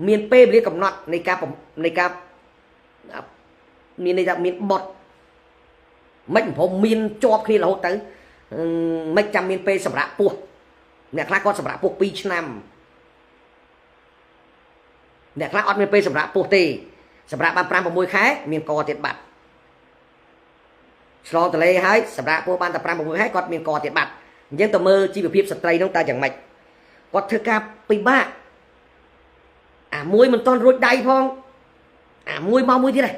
មានពេលវេលាកំណត់នៃការមានន័យថាមានបត់មិនព្រមមានជាប់គ្នារហូតទៅមិនចាំមានពេលសម្រាប់ពោះអ្នកខ្លះគាត់សម្រាប់ពោះ2ឆ្នាំអ្នកខ្លះអត់មានពេលសម្រាប់ពោះទេសម្រាប់បាន5 6ខែមានកទៀតបាត់ឆ្លងទលេហើយសម្រាប់ពោះបានតែ5 6ខែគាត់មានកទៀតបាត់អញ្ចឹងទៅមើលជីវភាពស្ត្រីនោះតើយ៉ាងម៉េចគាត់ធ្វើការពិបាកអាមួយមិនតន់រួចដៃផងអាមួយមកមួយទៀតដែរ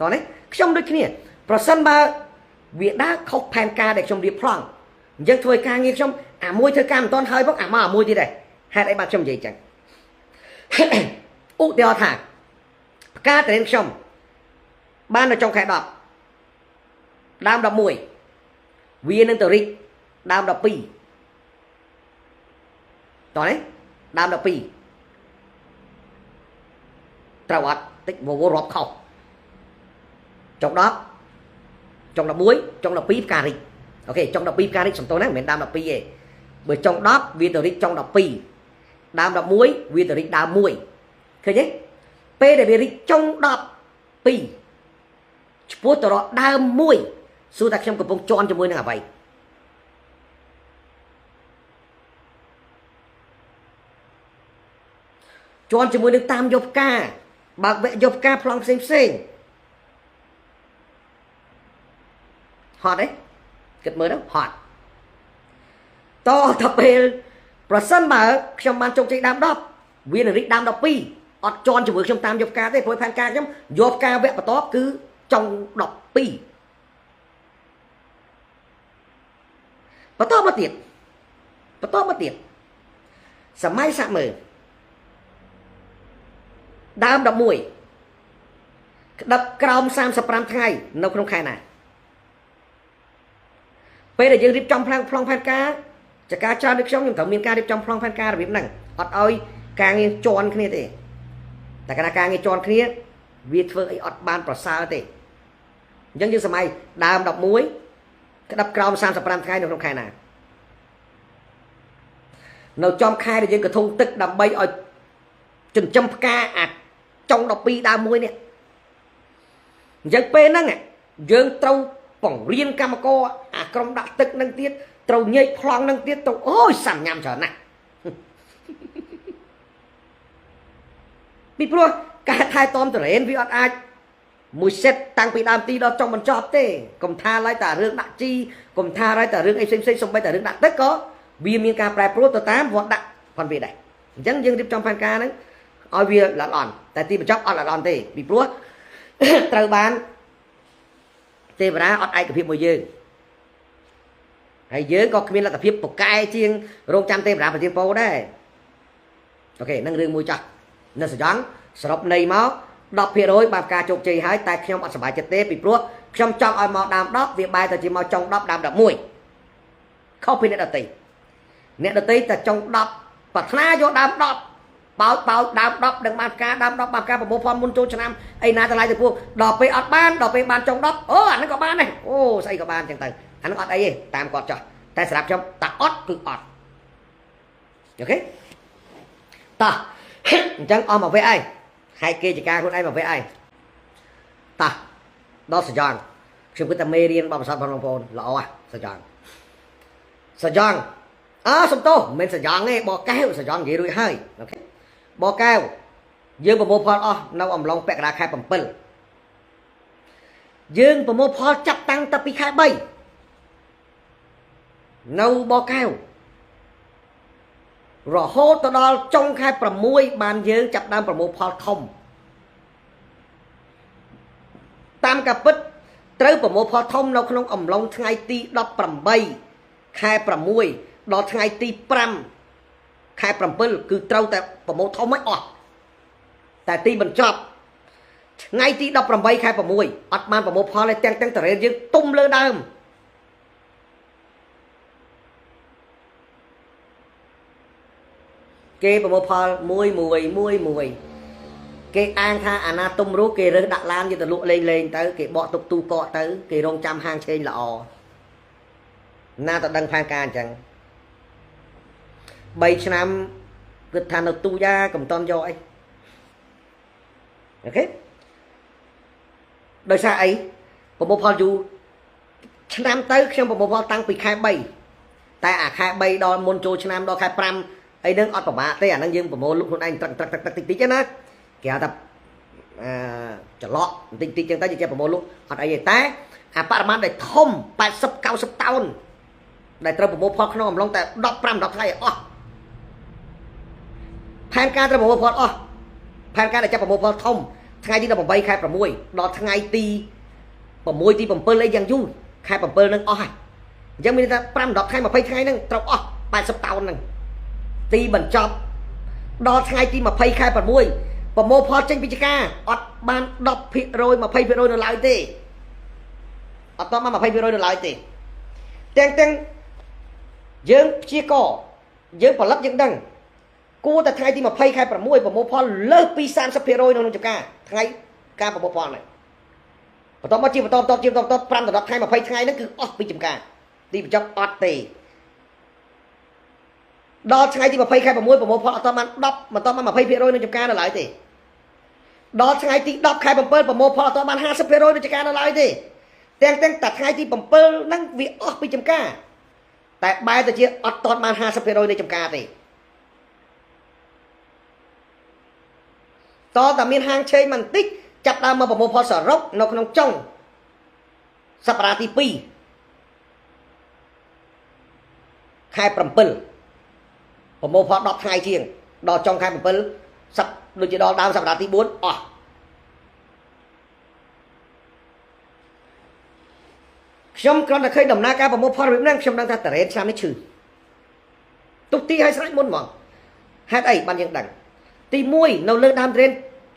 តោះនេះខ្ញុំដូចគ្នាប្រសិនបើវាដើរខុសផែនការដែលខ្ញុំរៀបប្លង់អញ្ចឹងធ្វើការងារខ្ញុំអាមួយធ្វើការមិនតន់ហើយផងអាមកអាមួយទៀតដែរហេតុអីបាទខ្ញុំនិយាយអញ្ចឹងឧទាហរណ៍ថាផ្កាតរៀនខ្ញុំបាននៅចុងខែ10ដើម11វានឹងទៅរិចដើម12តោះនេះដើម12ត្រូវអត់តិចវវរាប់ខុសចុង10ចុង11ចុង12ផ្ការិចអូខេចុង12ផ្ការិចសំទោសណាមិនមែនដើម12ទេបើចុង10វាទៅរិចចុង12ដើម11វាទៅរិចដើម1ឃើញទេពេលដែលវារិចចុង12ឆ្ពោះទៅរកដើម1សួរថាខ្ញុំកំពុងជន់ជាមួយនឹងអ្វីជន់ជាមួយនឹងតាមយកផ្កាបើកវគ្គយកផ្កាប្លង់ផ្សេងផ្សេងហត់ទេគិតមើលទៅហត់តទៅពេលប្រសិនបើខ្ញុំបានជោគជ័យដើម10វានឹងរិចដើម12អត់ជន់ជាមួយខ្ញុំតាមយកផ្កាទេព្រោះផែនការខ្ញុំយកផ្កាវគ្គបន្ទាប់គឺចុង12បន្តមកទៀតបន្តមកទៀតសម័យសាក់មើលដើម11ក្តាប់ក្រោម35ថ្ងៃនៅក្នុងខែណាពេលដែលយើងរៀបចំប្លង់ផែនការចការច្រើនដូចខ្ញុំខ្ញុំត្រូវមានការរៀបចំប្លង់ផែនការរបៀបហ្នឹងអត់ឲ្យការងារជន់គ្នាទេតែកាលណាការងារជន់គ្នាវាធ្វើអីអត់បានប្រសើរទេអញ្ចឹងយើងសម័យដើម11ក្តាប់ក្រោម35ថ្ងៃនៅក្នុងខែណានៅចំខែដែលយើងកធុងទឹកដើម្បីឲ្យចិញ្ចឹមផ្កាអាចចុង12ដើម1នេះអញ្ចឹងពេលហ្នឹងយើងត្រូវបង្រៀនកម្មករអាក្រុមដាក់ទឹកនឹងទៀតត្រូវញែកប្លង់នឹងទៀតទៅអូយសាំញ៉ាំច្រើនណាស់ ពីព្រោះការថែទាំតរ៉េនវាអត់អាចមួយសិតតាំងពីដើមទីដល់ចុងបញ្ចប់ទេកុំថាឡើយតែរឿងដាក់ជីកុំថាឡើយតែរឿងអីផ្សេងផ្សេងសំបីតែរឿងដាក់ទឹកក៏វាមានការប្រែប្រួលទៅតាមវត្តដាក់ផងវាដែរអញ្ចឹងយើងរៀបចំផែនការហ្នឹងឲ្យវាល្អិតល្អន់តែទីបញ្ចប់អត់ល្អិតល្អន់ទេពីព្រោះត្រូវបានទេវតាអត់ឯកភាពមួយយើងហើយយើងក៏គ្មានលទ្ធភាពពូកែជាងរោងចាំទេវតាប្រទៀងពោដែរអូខេនឹងរឿងមួយចាស់នៅសយ៉ងសរុបន័យមក10%បានការជោគជ័យហើយតែខ្ញុំអត់សប្បាយចិត្តទេពីព្រោះខ្ញុំចង់ឲ្យមកដើម10វាបែរទៅជាមកចុង10ដើម11ខុសពីអ្នកដទៃអ្នកដទៃតែចុង10ប្រាថ្នាយកដើម10បោចបោចដើម10នឹងបានការដើម10បានការប្រមូលផលមុនចូលឆ្នាំអីណាតម្លៃទៅពួកដល់ពេលអត់បានដល់ពេលបានចុង10អូអាហ្នឹងក៏បានដែរអូស្អីក៏បានចឹងទៅអាហ្នឹងអត់អីទេតាមគាត់ចោះតែសម្រាប់ខ្ញុំតាអត់គឺអត់អូខេតោះអញ្ចឹងអស់មកវគ្គឯងហើយគេចការខ្លួនឯងមកវគ្គឯងតោះដល់សយ៉ងខ្ញុំគិតថាមេរៀនបបិសតបងប្អូនល្អហ่ะសយ៉ងសយ៉ងអើសំទោសមិនមែនសយ៉ងទេបកែវសយ៉ងនិយាយរួចហើយអូខេបកែវយើងប្រមូលផលអស់នៅអំឡុងពាក់កណ្ដាលខែ7យើងប្រមូលផលចាប់តាំងតែពីខែ3នៅបកែវរហូតទៅដល់ចុងខែ6បានយើងចាប់ដើមប្រមូលផលធំតាមការពិតត្រូវប្រមូលផលធំនៅក្នុងអំឡុងថ្ងៃទី18ខែ6ដល់ថ្ងៃទី5ខែ7គឺត្រូវតែប្រមូលធំឲ្យអស់តែទីបញ្ចប់ថ្ងៃទី18ខែ6អត់បានប្រមូលផលទេទាំងតរ៉េនយើងទុំលើដើមគេប្រមូលផលមួយមួយមួយមួយគេអាងថាអាណាទុំរស់គេរើសដាក់ឡានយកទៅលក់លេងលេងទៅគេបកទុកទូកកទៅគេរងចាំហាងឆេងល្អណាទៅដឹងផែនការអញ្ចឹង3ឆ្នាំគិតថានៅទូយ៉ាកំតន់យកអីអូខេដោយសារអីប្រមូលផលយូរឆ្នាំទៅខ្ញុំប្រមូលផលតាំងពីខែ3តែអាខែ3ដល់មុនចូលឆ្នាំដល់ខែ5អីនឹងអត់ប្រមាថទេអានឹងយើងប្រមូលលុកខ្លួនឯងត្រឹកត្រឹកត្រឹកតិចតិចណាគេហៅថាអឺច្រឡក់បន្តិចតិចចឹងទៅចេះប្រមូលលុកអត់អីទេតែអាបរិមាណដែលធំ80 90តោនដែលត្រូវប្រមូលផលក្នុងអំឡុងតែ15 10ថ្ងៃអស់ផែនការត្រូវប្រមូលផលអស់ផែនការដែលចាប់ប្រមូលផលធំថ្ងៃទី18ខែ6ដល់ថ្ងៃទី6ទី7អីយ៉ាងយូរខែ7នឹងអស់ហើយអញ្ចឹងមានន័យថា5 10ថ្ងៃ20ថ្ងៃហ្នឹងត្រូវអស់80តោនហ្នឹងទីបញ្ចប់ដល់ថ្ងៃទី20ខែ6ប្រមូលផលចេញពីចការអត់បាន10% 20%នៅឡើយទេអត់តបាន20%នៅឡើយទេទាំងយើងព្យាករយើងផលិតយើងដឹងគួរតែថ្ងៃទី20ខែ6ប្រមូលផលលើសពី30%នៅក្នុងចការថ្ងៃការប្រមូលផលហ្នឹងបន្ទាប់មកជាបន្តបន្តជាបន្តបន្ត5ដល់10ថ្ងៃ20ថ្ងៃហ្នឹងគឺអស់ពីចំការទីបញ្ចប់អត់ទេដល់ថ្ងៃទី20ខែ6ប្រមូលផលអត់បាន10មិនតបាន20%នៅចំការនៅឡើយទេដល់ថ្ងៃទី10ខែ7ប្រមូលផលអត់បាន50%នៅចំការនៅឡើយទេទាំងតែថ្ងៃទី7ហ្នឹងវាអស់ពីចំការតែបែរទៅជាអត់តបាន50%នៃចំការទេតតែមានហាងឆេងបន្តិចចាប់ដើមមកប្រមូលផលសរុបនៅក្នុងចុងសប្តាហ៍ទី2ខែ7ប្រមូលផល10ថ្ងៃជាងដល់ចុងខែ7សប្ដូចជាដល់ដើមសប្តាហ៍ទី4អស់ខ្ញុំគ្រាន់តែឃើញដំណើរការប្រមូលផលរបៀបហ្នឹងខ្ញុំដឹងថាតរ៉េនឆ្នាំនេះឈឺទុកទីឲ្យស្រេចមុនហ្មងហេតុអីបានយើងដឹងទី1នៅលើដើមតរ៉េន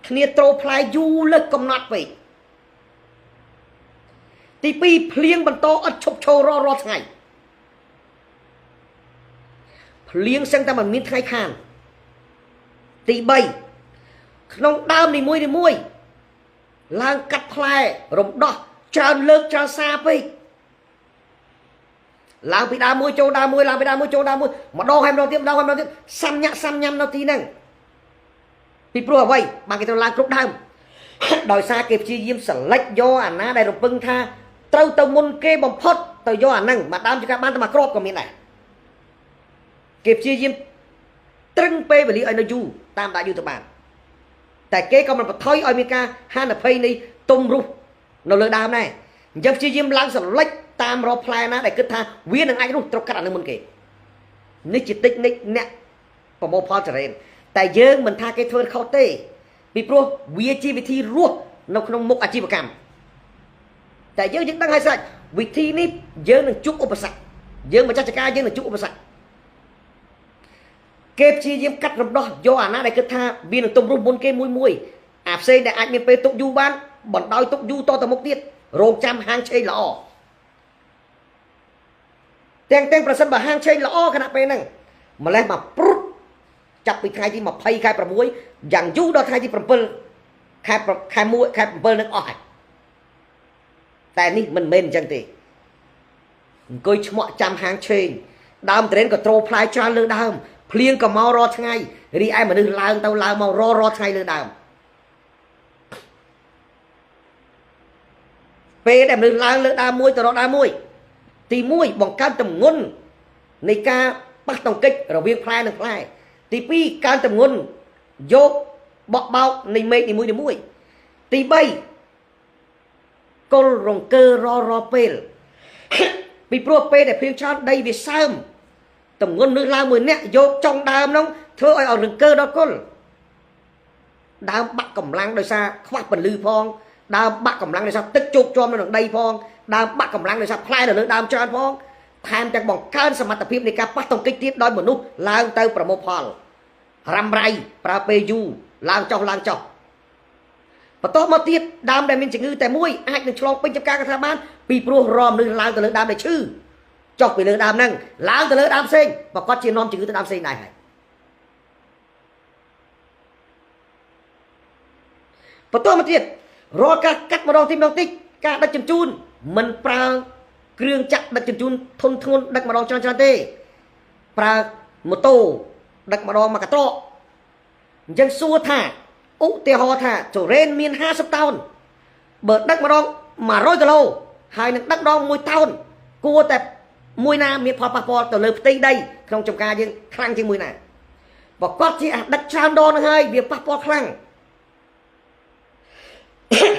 គ្នាត្រូផ្លែយូរលើសកំណត់ពេកទី2ភ្លៀងបន្តឥតឈប់ឈររាល់ថ្ងៃភ្លៀងសឹងតែមិនមានថ្ងៃខានទី3ក្នុងដើមនីមួយនីមួយឡើងកាត់ផ្លែរំដោះច្រើនលើកច្រើនសាពេកឡើងពីដើមមួយចូលដើមមួយឡើងពីដើមមួយចូលដើមមួយម្ដងហើយម្ដងទៀតម្ដងហើយម្ដងទៀតសាំញាក់សាំញ៉ាំនៅទីហ្នឹងពីព្រោះអ្វីបានគេត្រូវឡើងគ្រប់ដើមដោយសារគេព្យាយាមសិលិចយកអាណាដែលរំពឹងថាត្រូវទៅមុនគេបំផុតទៅយកអាហ្នឹងមួយដើមជាការបានតែមួយគ្រាប់ក៏មានដែរគេព្យាយាមត្រឹងពេលវេលាឲ្យនៅយូរតាមដាក់យូរទៅបាន តែគេក៏មិនបន្ថយឲ្យមានការហានិភ័យនៃទុំរុះនៅលើដើមដែរអញ្ចឹងព្យាយាមឡើងសលិចតាមរកផ្លែណាដែលគិតថាវានឹងអាចរុះត្រូវកាត់អានឹងមុនគេនេះជាតិចនិចអ្នកប្រមូលផលចរេនតែយើងមិនថាគេធ្វើខុសទេពីព្រោះវាជាវិធីរស់នៅក្នុងមុខអាជីវកម្មតែយើងដឹងហើយស្រេចវិធីនេះយើងនឹងជួបឧបសគ្គយើងម្ចាស់ចការយើងនឹងជួបឧបសគ្គគេព្យាយាមកាត់រំដោះយកអាណាដែលគិតថាវានឹងទុំរុះមុនគេមួយមួយអាផ្សេងដែលអាចមានពេលទុកយូរបានបណ្ដោយទុកយូរតទៅមុខទៀតរងចាំហាងឆេងល្អទាំងប្រសិនបើហាងឆេងល្អខណៈពេលហ្នឹងម្លេះមកព្រុតចាប់ពីថ្ងៃទី20ខែ6យ៉ាងយូរដល់ថ្ងៃទី7ខែ1ខែ7នឹងអស់ហើយតែនេះមិនមែនអញ្ចឹងទេអង្គុយឆ្មក់ចាំហាងឆេងដើមត្រេនក៏ត្រូផ្លែច្រើនលើដើមភ្លៀងក៏មករថ្ងៃរីឯមនុស្សឡើងទៅឡើងមកររថ្ងៃលើដើមពេលដែលមនុស្សឡើងលើដើមមួយទៅរកដើមមួយទី1បង្កើនទម្ងន់នៃការប៉ះទង្គិចរវាងផ្លែនិងផ្លែទី2កើនទម្ងន់យកបក់បោកនៃមេឃនីមួយៗទី3គល់រង្គើររពេលពីព្រោះពេលដែលភ្លៀងច្រើនដីវាសើមទម្ងន់នឹងឡើងមួយអ្នកយកចុងដើមនោះធ្វើឲ្យរង្គើដល់គល់ដើមបាក់កម្លាំងដោយសារខ្វះពន្លឺផងដើមបាក់កម្លាំងដោយសារទឹកជោកជាំនៅក្នុងដីផងដើមបាក់កម្លាំងដោយសារផ្លែនៅលើដើមច្រើនផងថែមទាំងបង្កើនសមត្ថភាពនៃការប៉ះទង្គិចទៀតដោយមនុស្សឡើងទៅប្រមូលផលរ៉ាំរ៉ៃប្រើពេលយូរឡើងចុះឡើងចុះបន្តមកទៀតដើមដែលមានជំងឺតែមួយអាចនឹងឆ្លងពេញចំការកថាបានពីព្រោះរមនឹងឡើងទៅលើដើមដែលឈឺចុះពីលើដើមហ្នឹងឡើងទៅលើដើមផ្សេងប្រកាសជានាំជំងឺទៅដើមផ្សេងដែរហើយបន្តមកទៀតរាល់ការកាត់ម្ដងទីម្ដងតិចការដឹកជញ្ជូនមិនប្រើគ្រឿងចាក់ដឹកជញ្ជូនធុនធ្ងន់ដឹកម្ដងច្រើនច្រើនទេប្រើម៉ូតូដឹកម្ដងមកកត្រកអញ្ចឹងសួរថាឧទាហរណ៍ថាចរេនមាន50តោនបើដឹកម្ដង100គីឡូហើយនឹងដឹកម្ដង1តោនគួរតែមួយណាមានផលប៉ះពាល់ទៅលើផ្ទៃដីក្នុងចំការយើងខ្លាំងជាងមួយណាប្រកាសជាអាដឹកច្រើនដងនឹងហើយវាប៉ះពាល់ខ្លាំង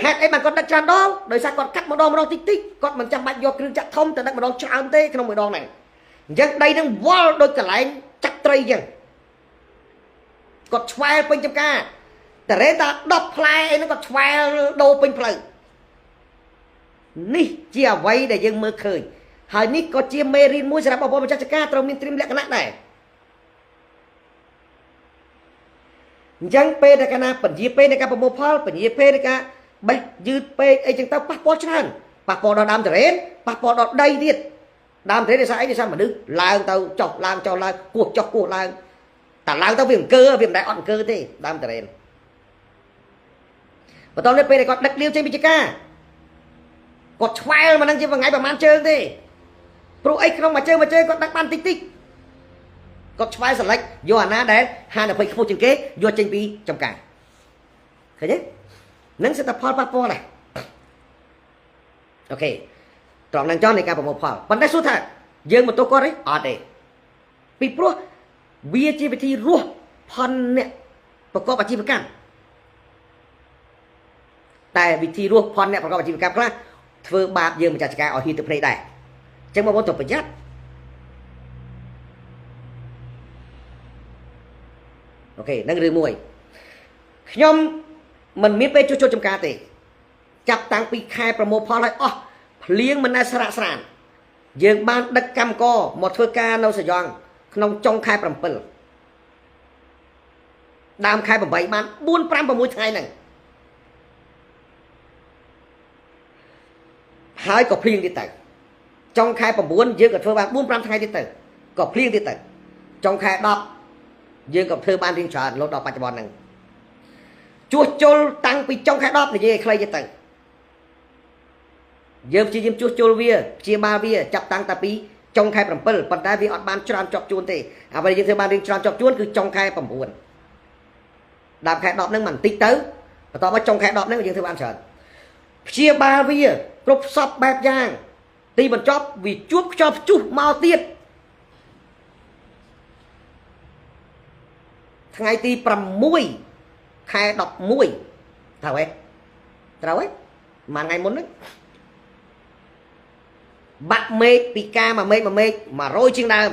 ហេតុអីបានគាត់ដឹកច្រើនដងដោយសារគាត់កាត់ម្ដងម្ដងតិចតិចគាត់មិនចាំបាច់យកគ្រឿងចាក់ធំទៅដឹកម្ដងច្រើនទេក្នុងមួយដងហ្នឹងអញ្ចឹងដីហ្នឹងវល់ដូចកន្លែងចាប់ត្រីអញ្ចឹងគាត់ឆ្វែលពេញចំការតរេតា10ផ្លែអីហ្នឹងគាត់ឆ្វែលដូរពេញផ្លូវនេះជាអ្វីដែលយើងមើលឃើញហើយនេះក៏ជាមេរៀនមួយសម្រាប់បងប្អូនម្ចាស់ចការត្រូវមានត្រៀមលក្ខណៈដែរអញ្ចឹងពេលដែលកាលណាពន្យាពេលនៃការប្រមូលផលពន្យាពេលនៃការបេះយឺតពេកអីចឹងទៅប៉ះពាល់ច្រើនប៉ះពាល់ដល់ដើមទុរេនប៉ះពាល់ដល់ដីទៀតដើមទុរេនដោយសារអីដោយសារមនុស្សឡើងទៅចុះឡើងចុះឡើងគោះចុះគោះឡើងតែឡើងទៅវាអង្គើវាមិនដែលអត់អង្គើទេដើមទុរេនបន្តនេះពេលដែលគាត់ដឹកលាវចេញពីចការគាត់ឆ្វែលមិនដឹងជាមួយថ្ងៃប្រហែលជើងទេព្រោះអីក្នុងមួយជើងមួយជើងគាត់ដឹកបានតិចតិចគាត់ឆ្វែលសលិចយកអាណាដែលហានិភ័យខ្ពស់ជាងគេយកចេញពីចំការឃើញទេនឹងសិទ្ធិផលប៉ះពាល់ដែរអូខេត្រង់នឹងចោលនៃការប្រមូលផលប៉ុន្តែសួរថាយើងបន្ទោសគាត់ទេអត់ទេពីព្រោះវាជាវិធីរស់ផនអ្នកប្រកបអាជីវកម្មតែវិធីរស់ផនអ្នកប្រកបអាជីវកម្មខ្លះធ្វើបាបយើងម្ចាស់ចការឲ្យហ៊ានទៅភ្នែកដែរអញ្ចឹងបងប្អូនត្រូវប្រយ័ត្នអូខេនឹងរឿងមួយខ្ញុំមិនមានពេលជួសជុលចំការទេចាប់តាំងពីខែប្រមូលផលឲ្យអស់ភ្លៀងមិនដែលស្រាកស្រានយើងបានដឹកកម្មករមកធ្វើការនៅសយ៉ងក្នុងចុងខែ7ដើមខែ8បាន4 5 6ថ្ងៃហ្នឹងហើយក៏ភ្លៀងទៀតទៅចុងខែ9យើងក៏ធ្វើបាន4 5ថ្ងៃទៀតទៅក៏ភ្លៀងទៀតទៅចុងខែ10យើងក៏ធ្វើបានរៀងច្រើនរហូតដល់បច្ចុប្បន្នហ្នឹងជួសជុលតាំងពីចុងខែ10និយាយឲ្យខ្លីទៀតទៅយើងព្យាយាមជួសជុលវាព្យាបាលវាចាប់តាំងតែពីចុងខែ7ប៉ុន្តែវាអត់បានច្រើនជាប់ជួនទេអ្វីយើងធ្វើបានរៀងច្រើនជាប់ជួនគឺចុងខែ9ដើមខែ10ហ្នឹងមិនបន្តិចទៅបន្ទាប់មកចុងខែ10ហ្នឹងយើងធ្វើបានច្រើនព្យាបាលវាគ្រប់សពបែបយ៉ាងទីបញ្ចប់វាជួបខ្យល់ព្យុះមកទៀតថ្ងៃទី6 ខែ11ត្រូវទេត្រូវទេមួយថ្ងៃមុនហ្នឹងបាក់មេឃពីការមួយមេឃមួយមេឃ100ជាងដើម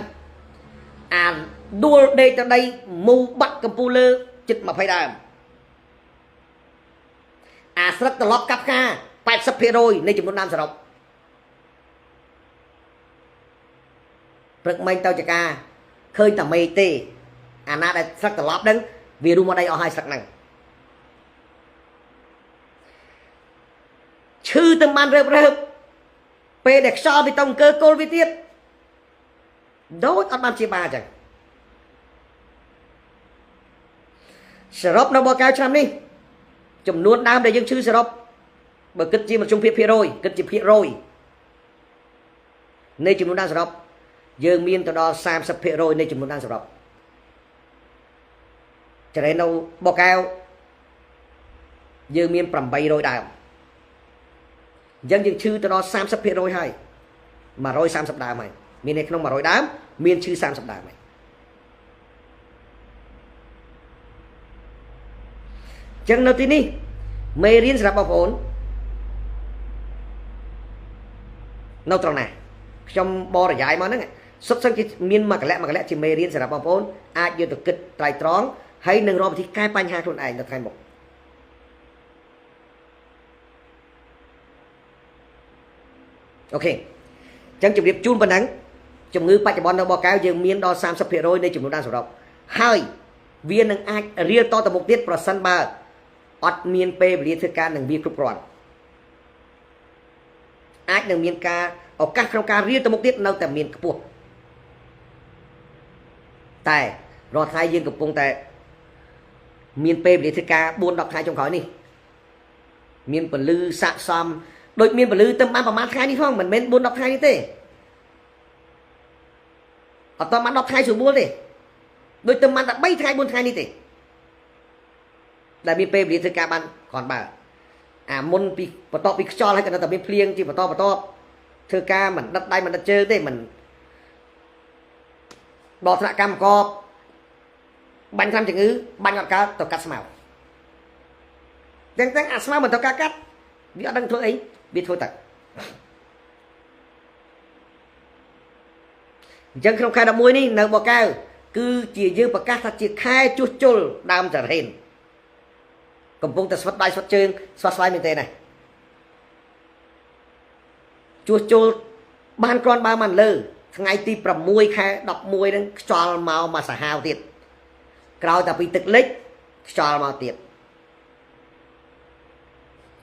អាដួលដេកទៅដីមូបាក់កំពូលលើជិត20ដើមអាស្លឹកត្រឡប់កាប់ផ្កា80%នៃចំនួនដើមសរុបព្រឹកមិញទៅចកាឃើញតែមេឃទេអាណាដែលស្លឹកត្រឡប់ហ្នឹងវារុះមកដីអស់ហើយស្លឹកហ្នឹងឈឺទៅបានរើបរើបពេលដែលខ្យល់វាទៅអង្គើគល់វាទៀតដូចអត់បានជាបាអញ្ចឹងសរុបនៅបកែវឆ្នាំនេះចំនួនដើមដែលយើងឈឺសរុបបើគិតជាមធ្យមភាគភាគរយគិតជាភាគរយនៃចំនួនដើមសរុបយើងមានទៅដល់30%នៃចំនួនដើមសរុបចរេនៅបកែវយើងមាន800ដើមអញ្ចឹងយើងឈឺទៅដល់30%ហើយ130ដើមហើយមាននៅក្នុង100ដើមមានឈឺ30ដើមហើយអញ្ចឹងនៅទីនេះមេរៀនសម្រាប់បងប្អូននៅត្រង់ណាខ្ញុំបរិយាយមកហ្នឹងសុទ្ធសឹងជាមានមួយកលៈមួយកលៈជាមេរៀនសម្រាប់បងប្អូនអាចយកទៅគិតត្រៃត្រងហើយនឹងរកវិធីកែបញ្ហាខ្លួនឯងនៅថ្ងៃមុខអូខេអញ្ចឹងជម្រាបជូនប៉ុណ្ណឹងជំងឺបច្ចុប្បន្ននៅបកែវយើងមានដល់30%នៃចំនួនដើមសរុបហើយវានឹងអាចរៀលតទៅមុខទៀតប្រសិនបើអត់មានពេលវេលាធ្វើការនឹងវាគ្រប់គ្រាន់អាចនឹងមានការឱកាសក្នុងការរៀលទៅមុខទៀតនៅតែមានខ្ពស់តែរាល់ថ្ងៃយើងកំពុងតែមានពេលវេលាធ្វើការ4 10ថ្ងៃចុងក្រោយនេះមានពលឺស័កសមដូចមានពលឺទៅបានប្រហែលថ្ងៃនេះផងមិនមែន4 10ថ្ងៃនេះទេអត់តបាន10ថ្ងៃស្រួលទេដូចទៅបានតែ3ថ្ងៃ4ថ្ងៃនេះទេដែលមានពេលវេលាធ្វើការបានគ្រាន់បើអាមុនពីបន្ទាប់ពីខ្យល់ហើយក៏នៅតែមានភ្លៀងជាបន្តបន្ទាប់ធ្វើការមិនដិតដៃមិនដិតជើងទេមិនដល់ថ្នាក់កម្មករបាញ់ថ្នាំជំងឺបាញ់អត់កើតទៅកាត់ស្មៅទាំងអាស្មៅមិនទៅការកាត់វាអត់ដឹងធ្វើអីវាធ្វើតែអញ្ចឹងក្នុងខែ11នេះនៅបកែវគឺជាយើងប្រកាសថាជាខែជួសជុលដើមចរេនកំពុងតែស្វិតដៃស្វិតជើងស្វាស្វ័យមែនទេណាជួសជុលបានគ្រាន់បើបានលើថ្ងៃទី6ខែ11ហ្នឹងខ្យល់មកមកសាហាវទៀតក្រោយតែពីទឹកលិចខ្យល់មកទៀត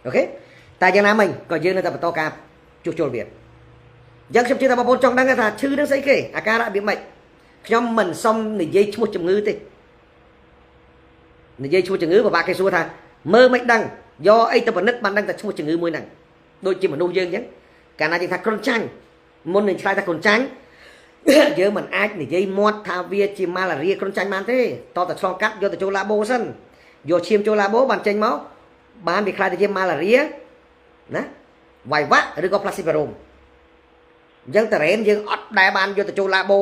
អូខេតែយ៉ាងណាមិញក៏យើងនៅតែបន្តការជួសជុលវាអញ្ចឹងខ្ញុំជឿថាបងប្អូនចង់ដឹងថាឈឺនឹងស្អីគេអាការៈរបៀបម៉េចខ្ញុំមិនសុំនិយាយឈ្មោះជំងឺទេនិយាយឈ្មោះជំងឺពិបាកគេសួរថាមើលមិនដឹងយកអីទៅពិនិត្យបានដឹងតែឈ្មោះជំងឺមួយហ្នឹងដូចជាមនុស្សយើងអញ្ចឹងកាលណាយើងថាគ្រុនចាញ់មុននឹងឆ្លើយថាគ្រុនចាញ់យើងមិនអាចនិយាយមាត់ថាវាជាម៉ាឡារីគ្រុនចាញ់បានទេតតែឆ្លងកាត់យកទៅចូលឡាបូសិនយកឈាមចូលឡាបូបានចេញមកបានវាខ្លាយទៅជាម៉ាឡារីណាវ៉ៃវ៉ាក់ឬក៏ផ្លាស្ទិកបារ៉ូមអញ្ចឹងតារ៉េនយើងអត់ដែលបានយកទៅចូលឡាបូ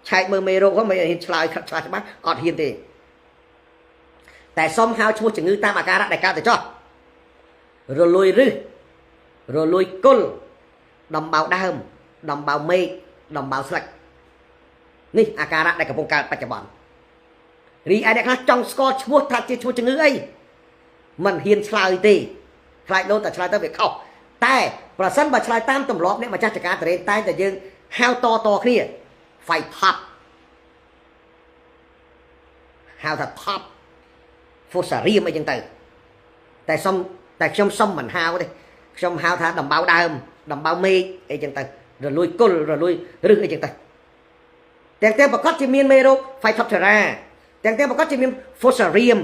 ឆែកមើលមេរោគហ្នឹងមិនហ៊ានឆ្លើយច្បាស់ច្បាស់អត់ហ៊ានទេតែសុំហៅឈ្មោះជំងឺតាមអាការៈដែលកើតទៅចោះរលួយរឹសរលួយគល់ដំបៅដើមដំបៅមេឃដំបៅស្លឹកនេះអាការៈដែលកំពុងកើតបច្ចុប្បន្នរីឯអ្នកខ្លះចង់ស្គាល់ឈ្មោះថាជាឈ្មោះជំងឺអីមិនហ៊ានឆ្លើយទេខ្លាចលោតែឆ្លើយទៅវាខុសតែប្រសិនបើឆ្លើយតាមទម្លាប់អ្នកម្ចាស់ចការតរេនតែតែយើងហៅតតគ្នា fight top ហៅថា top ហ្វូសារៀមអីចឹងទៅតែសុំតែខ្ញុំសុំមិនហៅទេខ្ញុំហៅថាដំបៅដើមដំបៅមេឃអីចឹងទៅរលួយគល់រលួយរឹសអីចឹងទៅទាំងប្រកាសជាមានមេរោគ Phytophthora ទាំងប្រកាសជាមាន Fusarium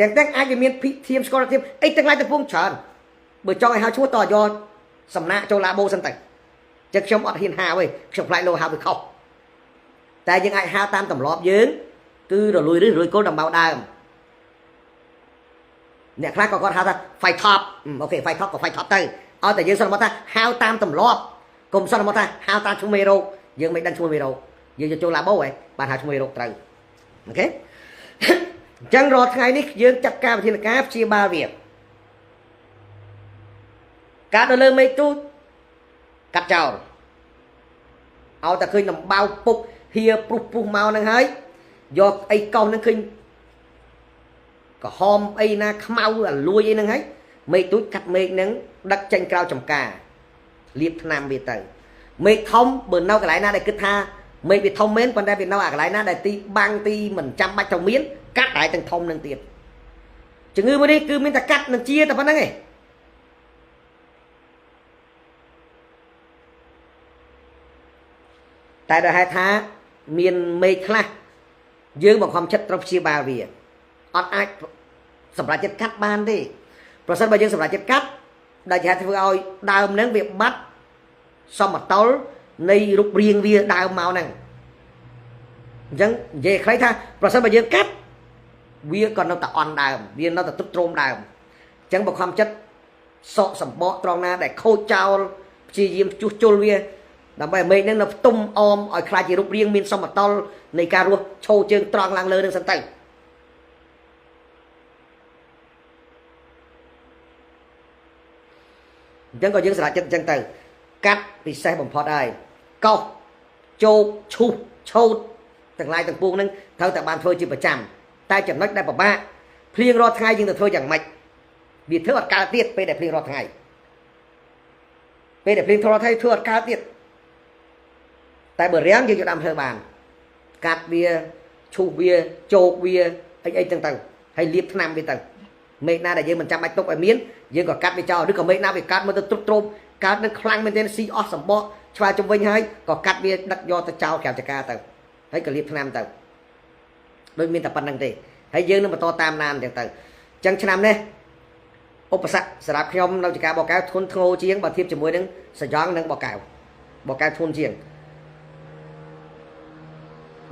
ទាំងអាចវាមានភិធៀមស្ករធៀមអីទាំងឡាយទាំងពួងច្រើនបើចង់ឲ្យហៅឈ្មោះតយកសំណាក់ចូលឡាបូសិនទៅចឹងខ្ញុំអត់ហ៊ានហៅទេខ្ញុំខ្លាចលោហៅវាខុសតែយើងអាចហៅតាមទម្លាប់យើងគឺរលួយរឹសរលួយគល់ដំបៅដើមអ្នកខ្លះក៏គាត់ហៅថា Phytop អូខេ Phytop ក៏ Phytop ទៅឲ្យតែយើងសន្មតថាហៅតាមទម្លាប់កុំសន្មតថាហៅតាមឈ្មោះមេរោគយើងមិនដឹងឈ្មោះមេរោគយើងចូលឡាបូហ៎បានហៅឈ្មោះមេរោគត្រូវអូខេ អញ្ចឹងរាល់ថ្ងៃនេះយើងចាត់ការវិធានការព្យាបាលវាកាត់នៅលើមេឃទូចកាត់ចោលឲ្យតែឃើញដំបៅពុកហៀព្រុសព្រុសមកហ្នឹងហើយយកអីកោសហ្នឹងឃើញក្រហមអីណាខ្មៅអាលួយអីហ្នឹងហើយមេឃទូចកាត់មេឃហ្នឹងដឹកចេញក្រៅចំការលាបថ្នាំវាទៅមេឃធំបើនៅកន្លែងណាដែលគិតថាមេឃវាធំមែនប៉ុន្តែវានៅអាកន្លែងណាដែលទីបាំងទីមិនចាំបាច់ត្រូវមានកាត់តែទាំងធំនឹងទៀតជំងឺមួយនេះគឺមានតែកាត់នឹងជាតែប៉ុណ្្នឹងឯងតែដោយហេតុថាមានមេឃខ្លះយើងបង្ខំចិត្តត្រូវព្យាបាលវាអត់អាចសម្រាប់ចិត្តកាត់បានទេប្រសិនបើយើងសម្រាប់ចិត្តកាត់ដែលជាធ្វើឲ្យដើមហ្នឹងវាបាត់សមតុលនៃរូបរាងវាដើមមកហ្នឹងអញ្ចឹងនិយាយខ្លីថាប្រសិនបើយើងកាត់វាក៏នៅតែអន់ដើមវានៅតែទ្រុឌទ្រោមដើមអញ្ចឹងបង្ខំចិត្តសក់សម្បកត្រង់ណាដែលខូចចោលព្យាយាមជួសជុលវាដើម្បីឲ្យមេឃហ្នឹងនៅផ្ទុំអមឲ្យខ្លាចជារូបរាងមានសមតុលនៃការរស់ឈោជើងត្រង់ឡើងលើនឹងសិនទៅអញ្ចឹងក៏យើងសម្រេចចិត្តអញ្ចឹងទៅកាត់ពិសេសបំផុតហើយកោសជោកឈូសឆូតទាំងឡាយទាំងពួងហ្នឹងត្រូវតែបានធ្វើជាប្រចាំតែចំណុចដែលពិបាកភ្លៀងរាល់ថ្ងៃយើងទៅធ្វើយ៉ាងម៉េចវាធ្វើអត់កើតទៀតពេលដែលភ្លៀងរាល់ថ្ងៃពេលដែលភ្លៀងរាល់ថ្ងៃធ្វើអត់កើតទៀតតែបើរាំងយើងយកដើមធ្វើបានកាត់វាឈូសវាជោកវាអីអីចឹងទៅហើយលាបថ្នាំវាទៅមេឃណាដែលយើងមិនចាំបាច់ទុកឲ្យមានយើងក៏កាត់វាចោលឬក៏មេឃណាវាកាត់មកទៅទ្រុឌទ្រោមកើតនឹងខ្លាំងមែនទែនស៊ីអស់សម្បកឆ្វាយជុំវិញហើយក៏កាត់វាដឹកយកទៅចោលក្រៅចកាទៅហើយក៏លាបថ្នាំទៅដូចមានតែប៉ុណ្្នឹងទេហើយយើងនឹងបន្តតាមណានចឹងទៅអញ្ចឹងឆ្នាំនេះឧបសគ្គសម្រាប់ខ្ញុំនៅចកាបកែវធ្ងន់ធ្ងរជាងបើធៀបជាមួយនឹងសយ៉ងនិងបកែវបកែវធ្ងន់ជាង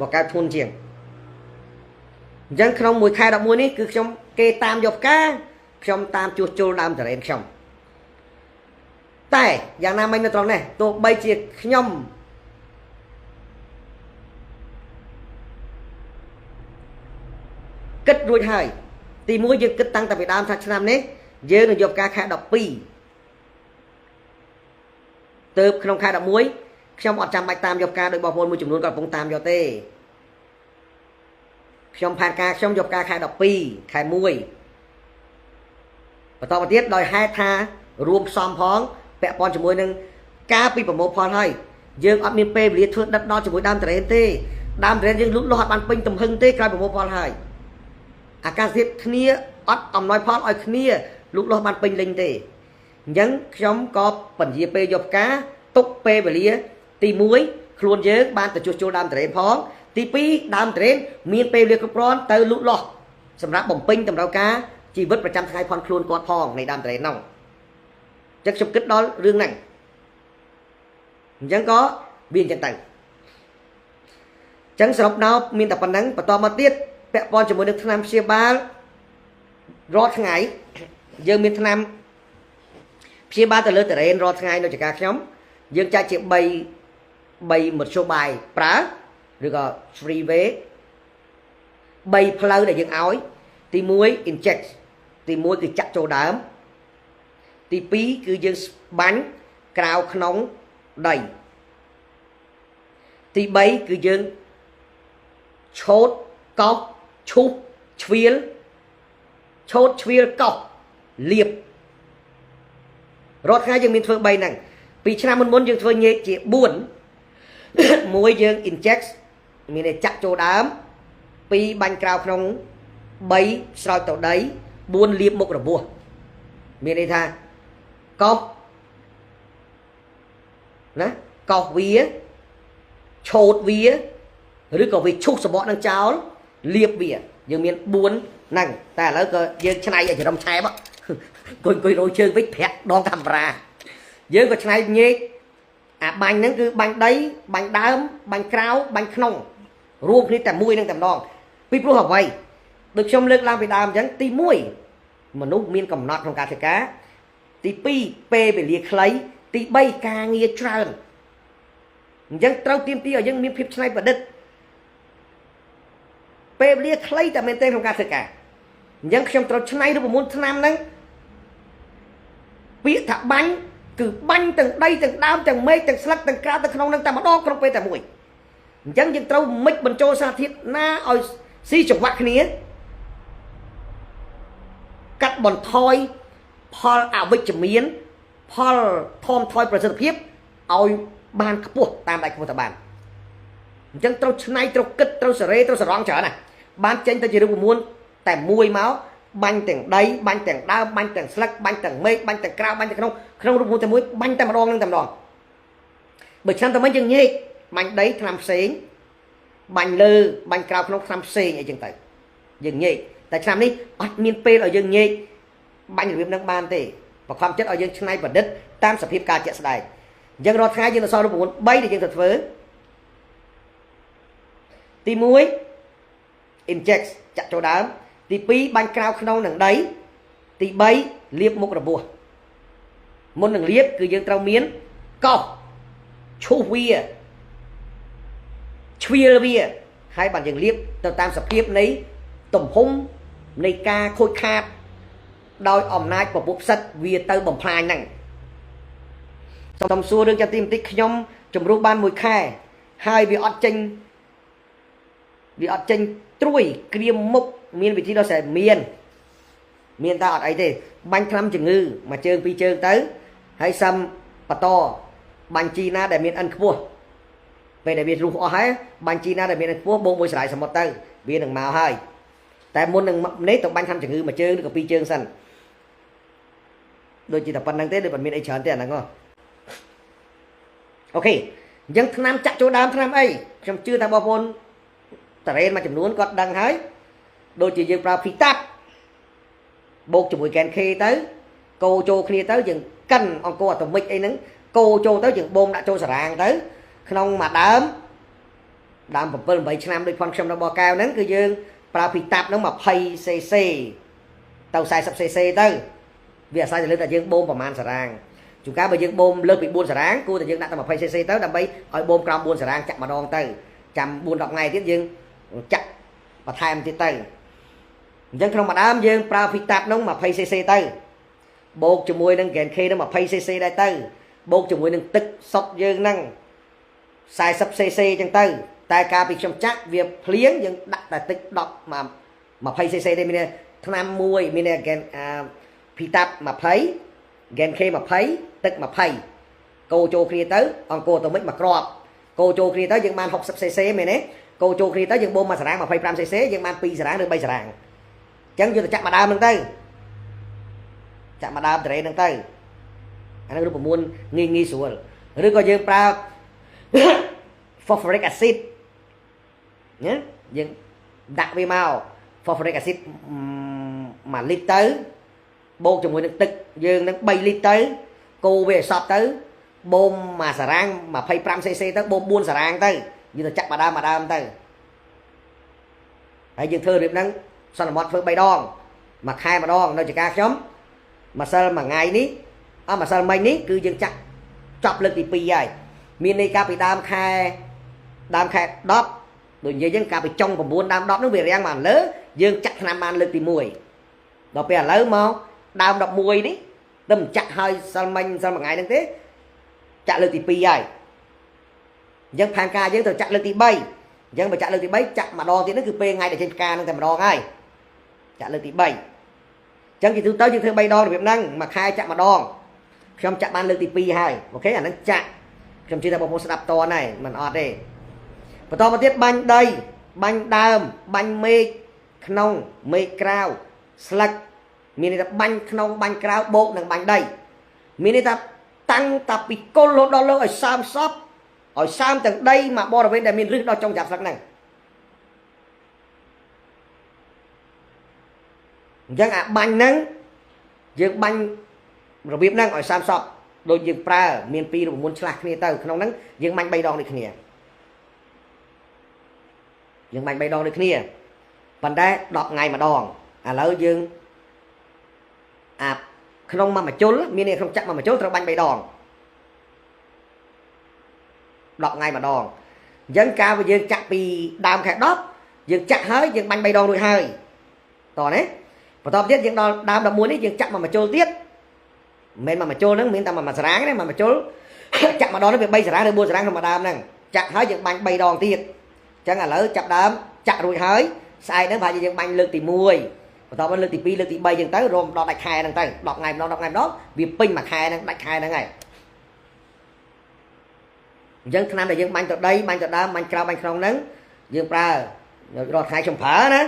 បកែវធ្ងន់ជាងអញ្ចឹងក្នុងមួយខែ11នេះគឺខ្ញុំគេតាមយកផ្កាខ្ញុំតាមជួសជុលដើមតរ៉េនខ្ញុំតែយ៉ាងណាមិញនៅត្រង់នេះទោះបីជាខ្ញុំគិតរួចហើយទី1យើងគិតតាំងតែពីដើមថាឆ្នាំនេះយើងនឹងយកផ្កាខែ12ទៅក្នុងខែ11ខ្ញុំអត់ចាំបាច់តាមយកផ្កាដោយបងប្អូនមួយចំនួនក៏កំពុងតាមយកទេខ្ញុំផែនការខ្ញុំយកផ្កាខែ12ខែ1បន្តមកទៀតដោយហេតុថារួមផ្សំផងពាក់ព័ន្ធជាមួយនឹងការពីប្រមូលផលហើយយើងអត់មានពេលវេលាធ្វើដិតដល់ជាមួយដើមតរ៉េនទេដើមតរ៉េនយើងលូតលាស់អត់បានពេញទំហឹងទេក្រោយប្រមូលផលហើយអាកាសធាតុគ្នាអត់អំណោយផលឲ្យគ្នាលូតលាស់បានពេញលេញទេអញ្ចឹងខ្ញុំក៏ពន្យាពេលយកផ្កាទុកពេលវេលាទី1ខ្លួនយើងបានទៅជួសជុលដើមតរ៉េនផងទី2ដើមតរ៉េនមានពេលវេលាគ្រប់គ្រាន់ទៅលូតលាស់សម្រាប់បំពេញតម្រូវការជីវិតប្រចាំថ្ងៃផងខ្លួនគាត់ផងនៃដើមតរ៉េនហ្នឹងអញ្ចឹងខ្ញុំគិតដល់រឿងហ្នឹងអញ្ចឹងក៏វាអញ្ចឹងទៅអញ្ចឹងសរុបដល់មានតែប៉ុណ្្នឹងបន្តមកទៀតពាក់ព័ន្ធជាមួយនឹងថ្នាំព្យាបាលរាល់ថ្ងៃយើងមានថ្នាំព្យាបាលទៅលើតរ៉េនរាល់ថ្ងៃនៅចការខ្ញុំយើងចែកជា3មធ្យោបាយប្រើឬក៏ three way 3ផ្លូវដែលយើងឲ្យទី1 inject ទី1គឺចាក់ចូលដើមទី2គឺយើងបាញ់ក្រៅក្នុងដីទី3គឺយើងឆូតកោសឈូសឆ្វៀលឆូតឆ្វៀលកោសលាបរាល់ថ្ងៃយើងមានធ្វើ3ហ្នឹងពីឆ្នាំមុនមុនយើងធ្វើញែកជា4មួយយើង inject មានន័យចាក់ចូលដើម2បាញ់ក្រៅក្នុង3ស្រោចទៅដី4លាបមុខរបួសមានន័យថាកោសណាកោសវាឆូតវាឬក៏វាឈូសសបកនឹងចោលលាបវាយើងមាន4ហ្នឹងតែឥឡូវក៏យើងឆ្នៃឲ្យច្រំឆែបអង្គុយរយជើងវិញប្រាក់ដងកាមេរ៉ាយើងក៏ឆ្នៃញែកអាបាញ់ហ្នឹងគឺបាញ់ដីបាញ់ដើមបាញ់ក្រៅបាញ់ក្នុងរួមគ្នាតែមួយហ្នឹងតែម្ដងពីព្រោះអ្វីដូចខ្ញុំលើកឡើងពីដើមអញ្ចឹងទី1មនុស្សមានកំណត់ក្នុងការធ្វើការទី2ពេលវេលាខ្លីទី3ការងារច្រើនអញ្ចឹងត្រូវទាមទារឲ្យយើងមានភាពច្នៃប្រឌិត ពេលវេលាខ្លីតែមែនទេក្នុងការធ្វើការអញ្ចឹងខ្ញុំត្រូវឆ្នៃរូបមន្តថ្នាំហ្នឹងពាក្យថាបាញ់គឺបាញ់ទាំងដីទាំងដើមទាំងមេឃទាំងស្លឹកទាំងក្រៅទាំងក្នុងហ្នឹងតែម្ដងក្នុងពេលតែមួយអញ្ចឹងយើងត្រូវមិចបញ្ចូលសារធាតុណាឲ្យស៊ីចង្វាក់គ្នាកាត់បន្ថយផលអវិជ្ជមានផលថមថយប្រសិទ្ធភាពឲ្យបានខ្ពស់តាមដៃខ្ពស់តបានអញ្ចឹងត្រូវឆ្នៃត្រូវគិតត្រូវសេរីត្រូវសរងច្រើនណាបានចេញទៅជារូបមន្តតែមួយមកបាញ់ទាំងដីបាញ់ទាំងដើមបាញ់ទាំងស្លឹកបាញ់ទាំងមេឃបាញ់ទាំងក្រៅបាញ់ទាំងក្នុងក្នុងរូបមន្តតែមួយបាញ់តែម្ដងនឹងតែម្ដងបើឆ្នាំតែមិញយើងញែកបាញ់ដីថ្នាំផ្សេងបាញ់លើបាញ់ក្រៅក្នុងថ្នាំផ្សេងអីចឹងទៅយើងញែកតែឆ្នាំនេះអត់មានពេលឲ្យយើងញែកបាញ់របៀបនឹងបានទេបខំចិត្តឲ្យយើងច្នៃប្រឌិតតាមសភាពការជាក់ស្ដែងអញ្ចឹងរាល់ថ្ងៃយើងនឹងសល់រូបមន្ត3ដែលយើងត្រូវធ្វើទី1 inject ចាក់ចូលដើមទី2បាញ់ក្រៅក្នុងនឹងដីទី3លាបមុខរបួសមុននឹងលាបគឺយើងត្រូវមានកោសឈូសវាឆ្វៀលវាហើយបានយើងលាបទៅតាមសភាពនៃទំហំនៃការខូចខាតដោយអំណាចពពុះផ្សិតវាទៅបំផ្លាញហ្នឹងសូមសួររឿងចាទីបន្តិចខ្ញុំជំរុះបានមួយខែហើយវាអត់ចេញត្រួយក្រៀមមុខមានវិធីដោះស្រាយមានតើអត់អីទេបាញ់ថ្នាំជំងឺមួយជើងពីរជើងទៅហើយសឹមបន្តបាញ់ជីណាដែលមានអិនខ្ពស់ពេលដែលវារុះអស់ហើយបាញ់ជីណាដែលមានអិនខ្ពស់បូកមួយស្រ័យសមុទ្រទៅវានឹងមកហើយតែមុននឹងនេះទៅបាញ់ថ្នាំជំងឺមួយជើងឬក៏ពីរជើងសិនដូចជាតែប៉ុណ្្នឹងទេដូចមិនមានអីច្រើនទេអាហ្នឹងហ៎អូខេអញ្ចឹងថ្នាំចាក់ចូលដើមថ្នាំអីខ្ញុំជឿថាបងប្អូនតារ៉េនមួយចំនួនគាត់ដឹងហើយដូចជាយើងប្រើភីតាប់បូកជាមួយកែនខេទៅកូរចូលគ្នាទៅយើងកិនអង្គអាតូមិកអីហ្នឹងកូរចូលទៅយើងបូមដាក់ចូលសារ៉ាងទៅក្នុងមួយដើមដើម7 8ឆ្នាំដូចផងខ្ញុំនៅបកែវហ្នឹងគឺយើងប្រើភីតាប់ហ្នឹង20 cc ទៅ40 cc ទៅវាអាស្រ័យទៅលើតែយើងបូមប្រមាណសារ៉ាងជួនកាលបើយើងបូមលើសពី4សារ៉ាងគួរតែយើងដាក់តែ20 cc ទៅដើម្បីឲ្យបូមក្រោម4សារ៉ាងចាក់ម្ដងទៅចាំ4 10ថ្ងៃទៀតយើងចាក់បន្ថែមទៀតទៅអញ្ចឹងក្នុងមួយដើមយើងប្រើភីតាប់ហ្នឹង20 cc ទៅបូកជាមួយនឹង Gen K ហ្នឹង20 cc ដែរទៅបូកជាមួយនឹងទឹកសុទ្ធយើងហ្នឹង40 cc អញ្ចឹងទៅតែកាលពីខ្ញុំចាក់វាភ្លៀងយើងដាក់តែទឹក10 20 cc ទេមានថ្នាំមួយមាន Gen ភីតាប់20 Gen K 20ទឹក20កូរចូលគ្នាទៅអង្គរទៅមិនមួយគ្រាប់កូរចូលគ្នាទៅយើងបាន60 cc មែនទេកូរចូលគ្នាទៅយើងបូមមួយសារ៉ាង25 cc យើងបាន2សារ៉ាងឬ3សារ៉ាងអញ្ចឹងយើងទៅចាក់មួយដើមហ្នឹងទៅចាក់មួយដើមតរេហ្នឹងទៅអាហ្នឹងរូបមន្តងាយងាយស្រួលឬក៏យើងប្រើ phosphoric acid ណាយើងដាក់វាមក phosphoric acid 1លីត្រទៅបូកជាមួយនឹងទឹកយើងនឹង3លីត្រទៅកូរវាឲ្យសព្វទៅបូមមួយសារ៉ាង25 cc ទៅបូម4សារ៉ាងទៅយើងទៅចាក់មួយដើមមួយដើមទៅហើយយើងធ្វើរបៀបហ្នឹងសន្មត់ធ្វើ3ដងមួយខែម្ដងនៅចការខ្ញុំម្សិលមួយថ្ងៃនេះអស់ម្សិលមិញនេះគឺយើងចាក់ចប់លើកទី2ហើយមានន័យកាលពីដើមខែ10ដូចនិយាយចឹងកាលពីចុង9ដើម10ហ្នឹងវារាំងបានលើយើងចាក់ថ្នាំបានលើកទី1ដល់ពេលឥឡូវមកដើម11នេះទៅមិនចាក់ហើយសិលមិញសិលមួយថ្ងៃហ្នឹងទេចាក់លើកទី2ហើយអញ្ចឹងផែនការយើងត្រូវចាក់លើកទី3អញ្ចឹងបើចាក់លើកទី3ចាក់ម្ដងទៀតហ្នឹងគឺពេលថ្ងៃដែលចេញផ្កាហ្នឹងតែម្ដងហើយចាក់លើកទី3អញ្ចឹងជាទូទៅយើងធ្វើ3ដងរបៀបហ្នឹងមួយខែចាក់ម្ដងខ្ញុំចាក់បានលើកទី2ហើយអូខេអាហ្នឹងចាក់ខ្ញុំជឿថាបងប្អូនស្ដាប់តនហើយមិនអត់ទេបន្តមកទៀតបាញ់ដីបាញ់ដើមបាញ់មេឃក្នុងមេឃក្រៅស្លឹកមានន័យថាបាញ់ក្នុងបាញ់ក្រៅបូកនឹងបាញ់ដីមានន័យថាតាំងតាពីគល់រហូតដល់លើឲ្យសើមសពឲ្យសើមទាំងដីមកបរិវេណដែលមានឫសដល់ចុងចាប់ស្លឹកហ្នឹងអញ្ចឹងអាបាញ់ហ្នឹងយើងបាញ់របៀបហ្នឹងឲ្យសើមសពដូចយើងប្រើមាន2រូបមន្តឆ្លាស់គ្នាទៅក្នុងហ្នឹងយើងបាញ់3ដងដូចគ្នាយើងបាញ់3ដងដូចគ្នាប៉ុន្តែ10ថ្ងៃម្ដងឥឡូវយើងអាក្នុងមួយមជុលមានន័យក្នុងចាក់មួយមជុលត្រូវបាញ់3ដង10ថ្ងៃម្ដងអញ្ចឹងកាលបើយើងចាក់ពីដើមខែ10 យើងចាក់ហើយយើងបាញ់3ដងរួចហើយតោះណាបន្តទៀតយើងដល់ដើម11នេះយើងចាក់មកមួយជុលទៀតមិនមែនមកមួយជុលហ្នឹងមានតែមួយសារាងទេមកមួយជុលចាក់ម្ដងនេះវា3សារាងឬ4សារាងក្នុងមួយដើមហ្នឹងចាក់ហើយយើងបាញ់3ដងទៀតអញ្ចឹងឥឡូវចាប់ដើមចាក់រួចហើយស្អែកហ្នឹងប្រហែលជាយើងបាញ់លើកទី1បន្តមកលើកទី2លើកទី3អញ្ចឹងទៅរមដល់ដាច់ខែហ្នឹងទៅ10ថ្ងៃម្ដង10ថ្ងៃម្ដងវាពេញមួយខែហ្នឹងដាច់ខែហ្នឹងហើយអញ្ចឹងថ្នាំដែលយើងបាញ់ទៅដីបាញ់ទៅដើមបាញ់ក្រៅបាញ់ក្នុងហ្នឹងយើងប្រើរាល់ថ្ងៃខ្ញុំប្រើណា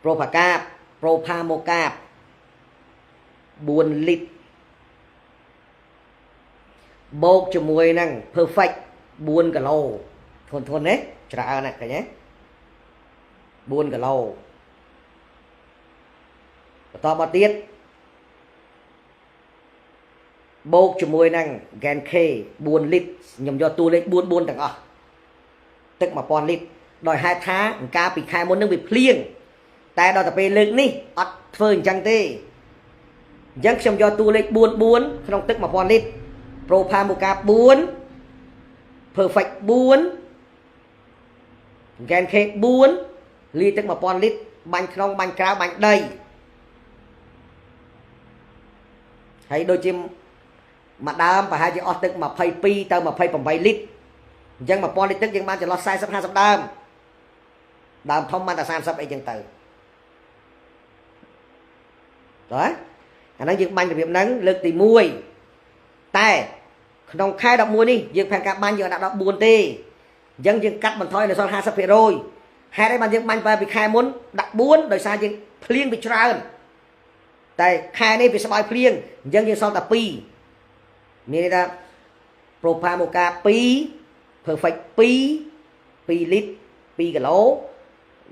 ប្រូផាកាបប្រូផាម៉ូកាប4លីត្របូកជាមួយនឹង perfect 4គីឡូធន់ធន់ទេច្រើនណាស់ឃើញទេ4គីឡូបន្តមកទៀតបូកជាមួយនឹង Gen K 4លីត្រខ្ញុំយកតួលេខ44ទាំងអស់ទឹក1000លីត្រដោយហេតុថាកាលពីខែមុននឹងវាភ្លៀងតែដល់ទៅពេលលើកនេះអត់ធ្វើអញ្ចឹងទេអញ្ចឹងខ្ញុំយកតួលេខ44ក្នុងទឹក1000លីត្រប្រូផាម៉ូកា4 perfect 4 Gen K 4លីទឹក1000លីត្របាញ់ក្នុងបាញ់ក្រៅបាញ់ដីហើយដូចជាមួយដើមប្រហែលជាអស់ទឹក22ទៅ28លីត្រអញ្ចឹង1000លីត្រទឹកយើងបានចន្លោះ40 50ដើមដើមធំបានតែ30អីចឹងទៅតើអាហ្នឹងយើងបាញ់របៀបហ្នឹងលើកទី1តែក្នុងខែ11នេះយើងផែនការបាញ់យើងដាក់ដល់4ទេអញ្ចឹងយើងកាត់បន្ថយនៅសល់50%ហេតុអីបានយើងបាញ់បែបពីខែមុនដាក់4ដោយសារយើងភ្លៀងវាច្រើនតែខែនេះវាស្បើយភ្លៀងអញ្ចឹងយើងសល់តែ2មានន័យថាប្រូផាម៉ូកា2 perfect 2 2លីត្រ2គីឡូ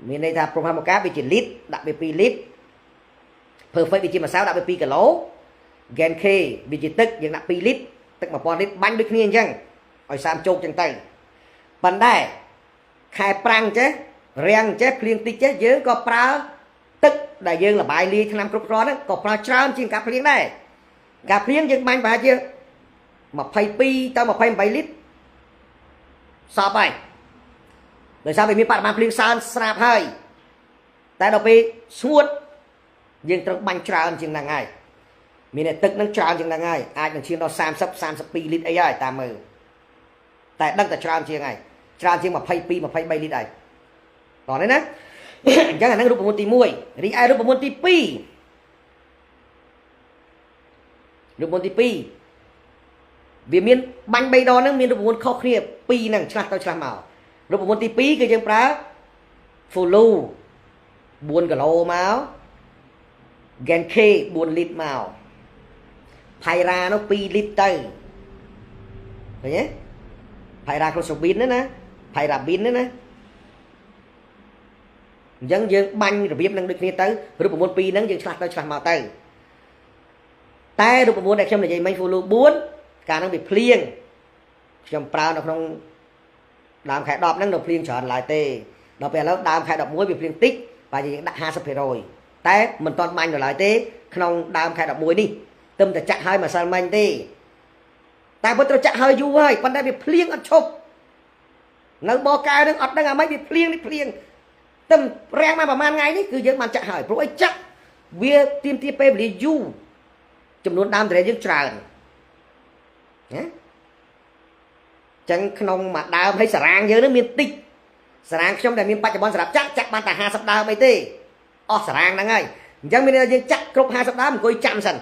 មានន័យថាប្រូផាម៉ូកាវាជាលីត្រដាក់វា2លីត្រ perfect វាជាម្សៅដាក់វា2គីឡូ Gen K វាជាទឹកយើងដាក់2លីត្រទឹក1000លីត្របាញ់ដូចគ្នាអញ្ចឹងឲ្យសាមជោគអញ្ចឹងទៅប៉ុន្តែខែប្រាំងចេះរាំងចេះភ្លៀងតិចចេះយើងក៏ប្រើទឹកដែលយើងលបាយលាយថ្នាំគ្រប់គ្រាន់ហ្នឹងក៏ប្រើច្រើនជាងការភ្លៀងដែរការភ្លៀងយើងបាញ់ប្រហែលជា22ទៅ28លីត្រសពហើយដោយសារវាមានបរិមាណភ្លៀងសើនស្រាប់ហើយតែដល់ពេលស្ងួតយើងត្រូវបាញ់ច្រើនជាងហ្នឹងហើយមានតែទឹកហ្នឹងច្រើនជាងហ្នឹងហើយអាចនឹងឈានដល់30 32លីត្រអីហើយតាមមើលតែដឹងតែច្រើនជាងហើយច្រើនជាង22 23លីត្រហើយតោះនេះណាអញ្ចឹងអាហ្នឹងរូបមន្តទី1រីឯរូបមន្តទី2រូបមន្តទី2វាមានបាញ់3ដងហ្នឹងមានរូបមន្តខុសគ្នា2ហ្នឹងឆ្លាស់ទៅឆ្លាស់មករូបមន្តទី2គឺយើងប្រើ Follow 4គីឡូមក Gen K 4លីត្រមកផៃរ៉ានោះ2លីត្រទៅឃើញទេផៃរ៉ាក្លូសូប៊ីនណាផៃរ៉ាប៊ីនណាអញ្ចឹងយើងបាញ់របៀបនឹងដូចគ្នាទៅរូបមន្ត2ហ្នឹងយើងឆ្លាស់ទៅឆ្លាស់មកទៅតែរូបមន្តដែលខ្ញុំនិយាយមិញ Follow 4កាលហ្នឹងវាភ្លៀងខ្ញុំប្រើនៅក្នុងដើមខែ10ហ្នឹងនៅភ្លៀងច្រើនឡើយទេដល់ពេលឥឡូវដើមខែ11វាភ្លៀងតិចបាទយើងដាក់50%តែមិនទាន់បាញ់ដល់ឡើយទេក្នុងដើមខែ11នេះទឹមតែចាក់ហើយម្សិលមិញទេតែពិតត្រូវចាក់ហើយយូរហើយប៉ុន្តែវាភ្លៀងអត់ឈប់នៅបកែនឹងអត់ដឹងអាម៉េចវាភ្លៀងនេះភ្លៀងទឹមរាំងមកប្រហែលថ្ងៃនេះគឺយើងបានចាក់ហើយព្រោះអីចាក់វាទាមទារពេលវេលាយូរចំនួនដើមទុរេនយើងច្រើនណាចឹងក្នុងមួយដើមហើយសារាងយើងនឹងមានតិចសារាងខ្ញុំដែលមានបច្ចុប្បន្នសម្រាប់ចាក់ចាក់បានតែ50ដើមអីទេអស់សារាងហ្នឹងហើយអញ្ចឹងមានន័យថាយើងចាក់គ្រប់50ដើមអង្គុយចាំសិន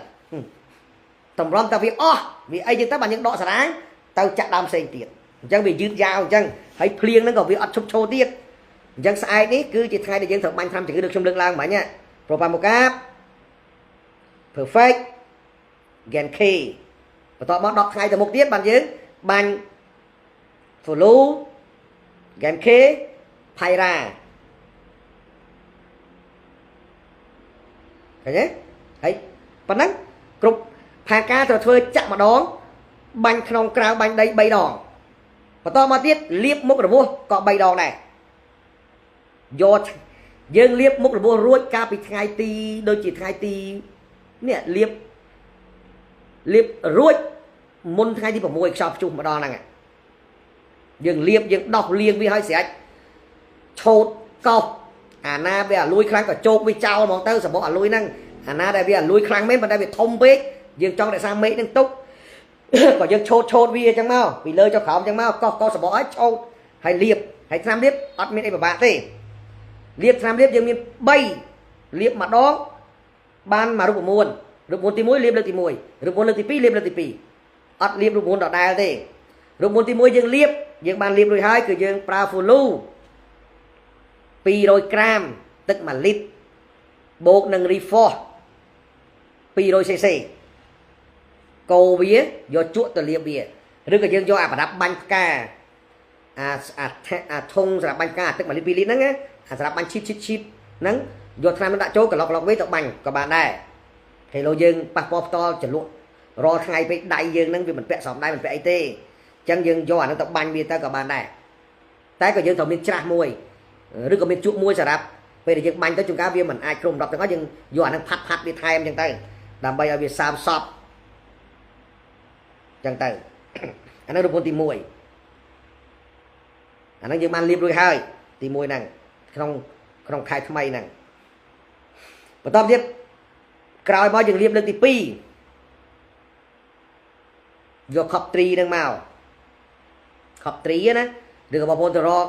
តម្រាំតែវាអស់វាអីចឹងទៅបានយើងដកសារាងទៅចាក់ដើមផ្សេងទៀតអញ្ចឹងវាយឺតយ៉ាវអញ្ចឹងហើយភ្លៀងហ្នឹងក៏វាអត់ឈប់ឈរទៀតអញ្ចឹងស្អែកនេះគឺជាថ្ងៃដែលយើងត្រូវបាញ់ថ្នាំជំងឺដូចខ្ញុំលើកឡើងមិញប្រូប៉ាម៉ូកាប perfect Gen K បន្ទាប់មក10ថ្ងៃទៅមុខទៀតបានយើងបាញ់ Follow Gen K Pyra ឃើញទេហើយប៉ុណ្ណឹងគ្រប់ផែនការត្រូវធ្វើចាក់ម្ដងបាញ់ក្នុងក្រៅបាញ់ដី3ដងបន្តមកទៀតលាបមុខរបួសក៏3ដងដែរយកយើងលាបមុខរបួសរួចកាលពីថ្ងៃទីដូចជាថ្ងៃទីនេះលាបរួចមុនថ្ងៃទី6ខ្យល់ព្យុះម្ដងហ្នឹង យើងលាបយើងដោះលាងវាឲ្យស្រេចឆូតកោសអាណាវាអាលួយខ្លាំងក៏ជោកវាចោលហ្មងទៅសម្បកអាលួយហ្នឹងអាណាដែលវាអាលួយខ្លាំងមែនប៉ុន្តែវាធំពេកយើងចង់រក្សាមេឃហ្នឹងទុកក៏យើងឆូតឆូតវាអញ្ចឹងមកពីលើចុះក្រោមអញ្ចឹងមកកោសកោសសម្បកឲ្យឆូតហើយលាបហើយថ្នាំលាបអត់មានអីពិបាកទេលាបថ្នាំលាបយើងមាន3លាបម្ដងបានមួយរូបមន្តរូបមន្តទី1លាបលើកទី1រូបមន្តលើកទី2លាបលើកទី2អត់លាបរូបមន្តដដែលទេរូបមន្តទី1យើងលាបយើងបានលាបរួចហើយគឺយើងប្រើ Fulu 200ក្រាមទឹក1លីត្របូកនឹង Reforce 200 cc កូរវាយកជក់ទៅលាបវាឬក៏យើងយកអាប្រដាប់បាញ់ផ្កាអាអាអាធុងសម្រាប់បាញ់ផ្កាទឹក1លីត្រ2លីត្រហ្នឹងណាអាសម្រាប់បាញ់ឈីតឈីតឈីតហ្នឹងយកថ្នាំដាក់ចូលក្លុកក្លុកវាទៅបាញ់ក៏បានដែរគេលោយើងប៉ះពាល់ផ្ទាល់ចលក់រាល់ថ្ងៃពេកដៃយើងហ្នឹងវាមិនពាក់ស្រោមដៃមិនពាក់អីទេអញ្ចឹងយើងយកអាហ្នឹងទៅបាញ់វាទៅក៏បានដែរតែក៏យើងត្រូវមានច្រាស់មួយឬក៏មានជក់មួយសម្រាប់ពេលដែលយើងបាញ់ទៅជួនកាលវាមិនអាចគ្រប់ដប់ទាំងអស់យើងយកអាហ្នឹងផាត់ផាត់វាថែមអញ្ចឹងទៅដើម្បីឲ្យវាសើមសពអញ្ចឹងទៅអាហ្នឹងរូបមន្តទី1អាហ្នឹងយើងបានលាបរួចហើយទី1ហ្នឹងក្នុងក្នុងខែថ្មីហ្នឹងបន្តទៀតក្រោយមកយើងលាបលើកទី2យកខប់ត្រីហ្នឹងមកខប់ត្រីណាឬក៏បងប្អូនទៅរក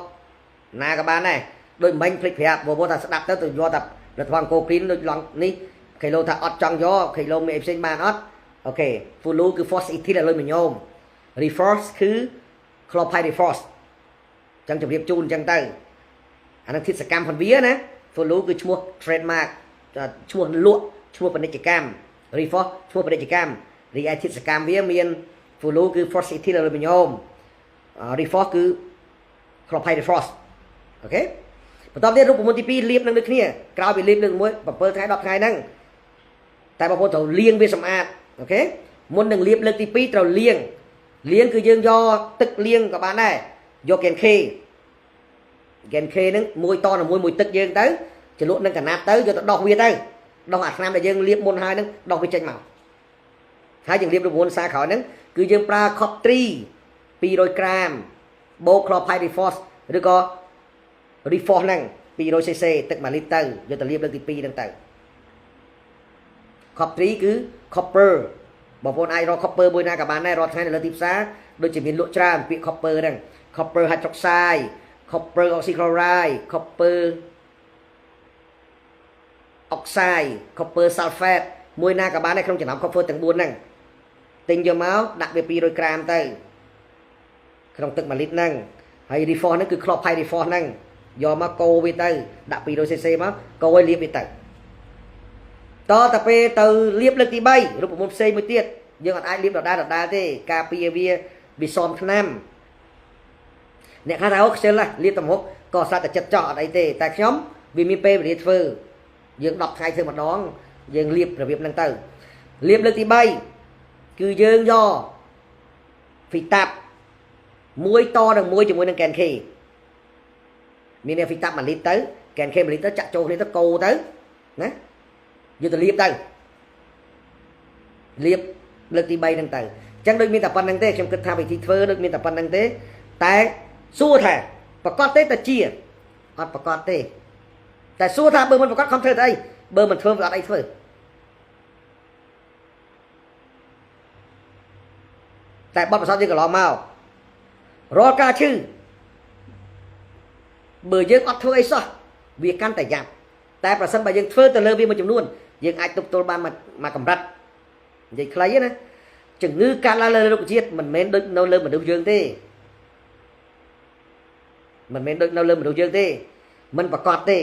ណាក៏បានដែរដូចមិញភ្លេចប្រាប់បងប្អូនថាស្ដាប់ទៅទៅយកតែផលិតផលអង្គគ្រីនដូចឡង់នេះគីឡូថាអត់ចង់យកគីឡូមានអីផ្សេងបានអត់អូខេ Fulu គឺ Force ethyl aluminum Reforce គឺ chlorpyrifos ចឹងជម្រាបជូនអញ្ចឹងទៅអានឹងធាតុសកម្មផងវាណា Fulu គឺឈ្មោះ trademark ឈ្មោះលក់ឈ្មោះពាណិជ្ជកម្ម Reforce ឈ្មោះពាណិជ្ជកម្មរីឯធាតុសកម្មវាមាន Fulu គឺ Force ethyl aluminum Reforce គឺ chlorpyrifos អូខេបន្តទៀតរូបមន្តទី2លាបនឹងដូចគ្នាក្រោយពីលាបលើក1 7ថ្ងៃ10ថ្ងៃហ្នឹងតែបងប្អូនត្រូវលាងវាសម្អាតអូខេមុននឹងលាបលើកទី2ត្រូវលាងលាងគឺយើងយកទឹកលាងក៏បានដែរយកហ្គេនខេហ្គេនខេហ្នឹងមួយតនឹងមួយមួយទឹកយើងទៅជ្រលក់នឹងកណាត់ទៅយកទៅដោះវាទៅដោះអាថ្នាំដែលយើងលាបមុនហើយហ្នឹងដោះវាចេញមកហើយយើងលាបរូបមន្តសារក្រោយហ្នឹងគឺយើងប្រើខប់ត្រី200ក្រាមបូក chlorpyrifos ឬក៏ Reforce ហ្នឹង200 cc ទឹក1លីត្រទៅយកទៅលាបលើកទី2ហ្នឹងទៅ Copper គឺ copper បងប្អូនអាចរក copper មួយណាក៏បានដែររាល់ថ្ងៃនៅលើទីផ្សារដូចជាមានលក់ច្រើនពាក្យ copper ហ្នឹង copper hydroxide copper oxychloride copper oxide copper sulfate មួយណាក៏បានដែរក្នុងចំណោម copper ទាំង4ហ្នឹងទិញយកមកដាក់វា200ក្រាមទៅក្នុងទឹក1លីត្រហ្នឹងហើយ Reforce ហ្នឹងគឺ chlorpyrifos ហ្នឹងយកមកកូរវាទៅដាក់200 cc មកកូរឲ្យលាបវាទៅតតែពេលទៅលាបលើកទី3រូបមន្តផ្សេងមួយទៀតយើងអត់អាចលាបដដែលដដែលទេការពារវាវាសមថ្នាំអ្នកខ្លះថាអូខ្ជិលណាលាបតែមុខក៏ស្រាប់តែចិត្តចោះអត់អីទេតែខ្ញុំវាមានពេលវេលាធ្វើយើង10ថ្ងៃធ្វើម្ដងយើងលាបរបៀបហ្នឹងទៅលាបលើកទី3គឺយើងយកហ្វីតាប់មួយតនឹងមួយជាមួយនឹងកែនខេមានហ្វីតាប់1លីត្រទៅកែនខេ1លីត្រទៅចាក់ចូលគ្នាទៅកូរទៅណាយកទៅលាបទៅលាបលើកទី3ហ្នឹងទៅអញ្ចឹងដូចមានតែប៉ុណ្្នឹងទេខ្ញុំគិតថាវិធីធ្វើដូចមានតែប៉ុណ្្នឹងទេតែសួរថាប្រកាសទេតែជាអត់ប្រកាសទេតែសួរថាបើមិនប្រកាសខំធ្វើទៅអីបើមិនធ្វើវាអត់អីធ្វើតែបទពិសោធន៍យើងកន្លងមករាល់ការឈឺបើយើងអត់ធ្វើអីសោះវាកាន់តែយ៉ាប់តែប្រសិនបើយើងធ្វើទៅលើវាមួយចំនួនយើងអាចទប់ទល់បានមួយកម្រិតនិយាយខ្លីណាជំងឺកើតឡើងលើរុក្ខជាតិមិនមែនដូចនៅលើមនុស្សយើងទេមិនមែនដូចនៅលើមនុស្សយើងទេមិនប្រកាសទេ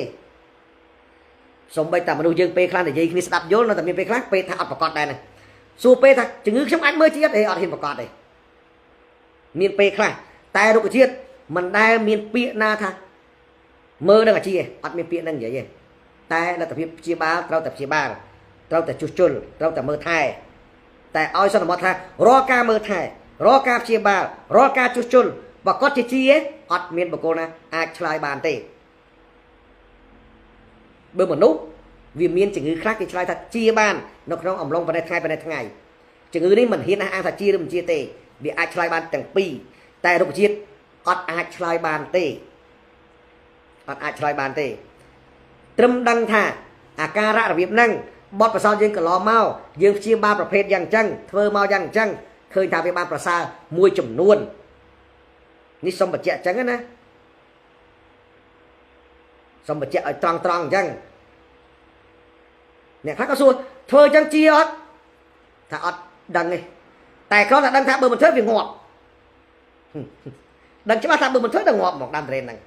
សូម្បីតែមនុស្សយើងពេលខ្លះនិយាយគ្នាស្ដាប់យល់នៅតែមានពេលខ្លះពេលថាអត់ប្រកាសដែរណាសួរពេលថាជំងឺខ្ញុំអាចមើលជាអត់ទេអត់ហ៊ានប្រកាសទេមានពេលខ្លះតែរុក្ខជាតិមិនដែលមានពាក្យណាថាមើលនឹងអាជាអត់មានពាក្យនឹងនិយាយទេតែលទ្ធភាពព្យាបាលត្រូវតែព្យាបាលត្រូវតែជួសជុលត្រូវតែមើលថែតែឲ្យសន្មតថារាល់ការមើលថែរាល់ការព្យាបាលរាល់ការជួសជុលប្រកាសជាជាអត់មានបុគ្គលណាអាចឆ្លើយបានទេបើមនុស្សវាមានជំងឺខ្លះគេឆ្លើយថាជាបាននៅក្នុងអំឡុងប៉ុណ្ណេះថ្ងៃប៉ុណ្ណេះថ្ងៃជំងឺនេះមិនហ៊ានអះអាងថាជាឬមិនជាទេវាអាចឆ្លើយបានទាំងពីរតែរុក្ខជាតិ អត់អាចឆ្លើយបានទេអត់អាចឆ្លើយបានទេត្រឹមដឹងថាអាការៈរបៀបហ្នឹងបទពិសោធន៍យើងកន្លងមកយើងព្យាបាលប្រភេទយ៉ាងអញ្ចឹងធ្វើមកយ៉ាងអញ្ចឹងឃើញថាវាបានប្រសើរមួយចំនួននេះសូមបញ្ជាក់អញ្ចឹងណាសូមបញ្ជាក់ឲ្យត្រង់ត្រង់អញ្ចឹងអ្នកខ្លះក៏សួរធ្វើអញ្ចឹងជាអត់ថាអត់ដឹងទេតែគ្រាន់តែដឹងថាបើមិនធ្វើវាងាប់ដឹងច្បាស់ថាបើមិនធ្វើដល់ងាប់មកដើមត្រេនហ្នឹង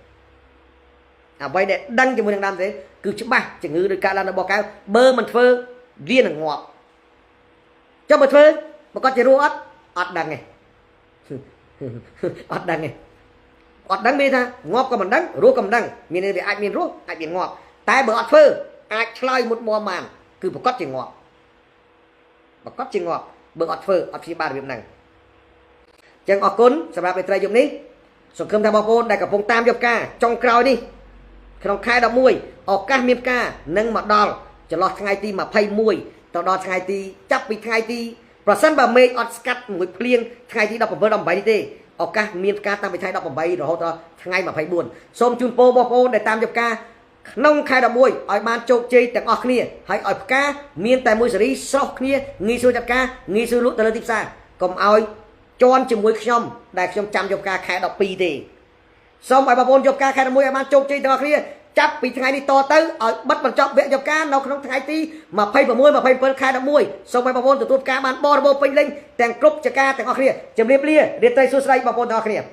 អ្វីដែលដឹងជាមួយនឹងដើមត្រេនគឺច្បាស់ជំងឺដោយការឡើងរបស់កែវបើមិនធ្វើវានឹងងាប់ចុះបើធ្វើប្រកាសជារស់អត់អត់ដឹងទេអត់ដឹងទេអត់ដឹងមានថាងាប់ក៏មិនដឹងរស់ក៏មិនដឹងមានន័យវាអាចមានរស់អាចមានងាប់តែបើអត់ធ្វើអាចឆ្លើយមុតមមបានគឺប្រកាសជាងាប់ប្រកាសជាងាប់បើអត់ធ្វើអត់ព្យាបាលរបៀបហ្នឹងអញ្ចឹងអរគុណសម្រាប់មេត្រីយប់នេះសង្ឃឹមថាបងប្អូនដែលកំពុងតាមយកផ្កាចុងក្រោយនេះក្នុងខែ11ឱកាសមានផ្កានឹងមកដល់ចន្លោះថ្ងៃទី21ទៅដល់ថ្ងៃទីចាប់ពីថ្ងៃទីប្រសិនបើមេឃអត់ស្កាត់មួយភ្លៀងថ្ងៃទី17 18នេះទេឱកាសមានផ្កាតាំងពីថ្ងៃ18រហូតដល់ថ្ងៃ24សូមជូនពរបងប្អូនដែលតាមយកផ្កាក្នុងខែ11ឲ្យបានជោគជ័យទាំងអស់គ្នាហើយឲ្យផ្កាមានតែមួយសេរីស្រស់គ្នាងាយស្រួលចាត់ការងាយស្រួលលក់ទៅលើទីផ្សារកុំឲ្យជន់ជាមួយខ្ញុំដែលខ្ញុំចាំយកផ្កាខែ12ទេសូមឲ្យបងប្អូនយកផ្កាខែ11ឲ្យបានជោគជ័យទាំងអស់គ្នាចាប់ពីថ្ងៃនេះតទៅឲ្យបិទបញ្ចប់វគ្គយកផ្កានៅក្នុងថ្ងៃទី26 27ខែ11សូមឲ្យបងប្អូនទទួលផ្កាបានបរិបូរណ៍ពេញលេញទាំងគ្រប់ចការទាំងអស់គ្នាជម្រាបលារាត្រីសួស្តីបងប្អូនទាំងអស់គ្នា។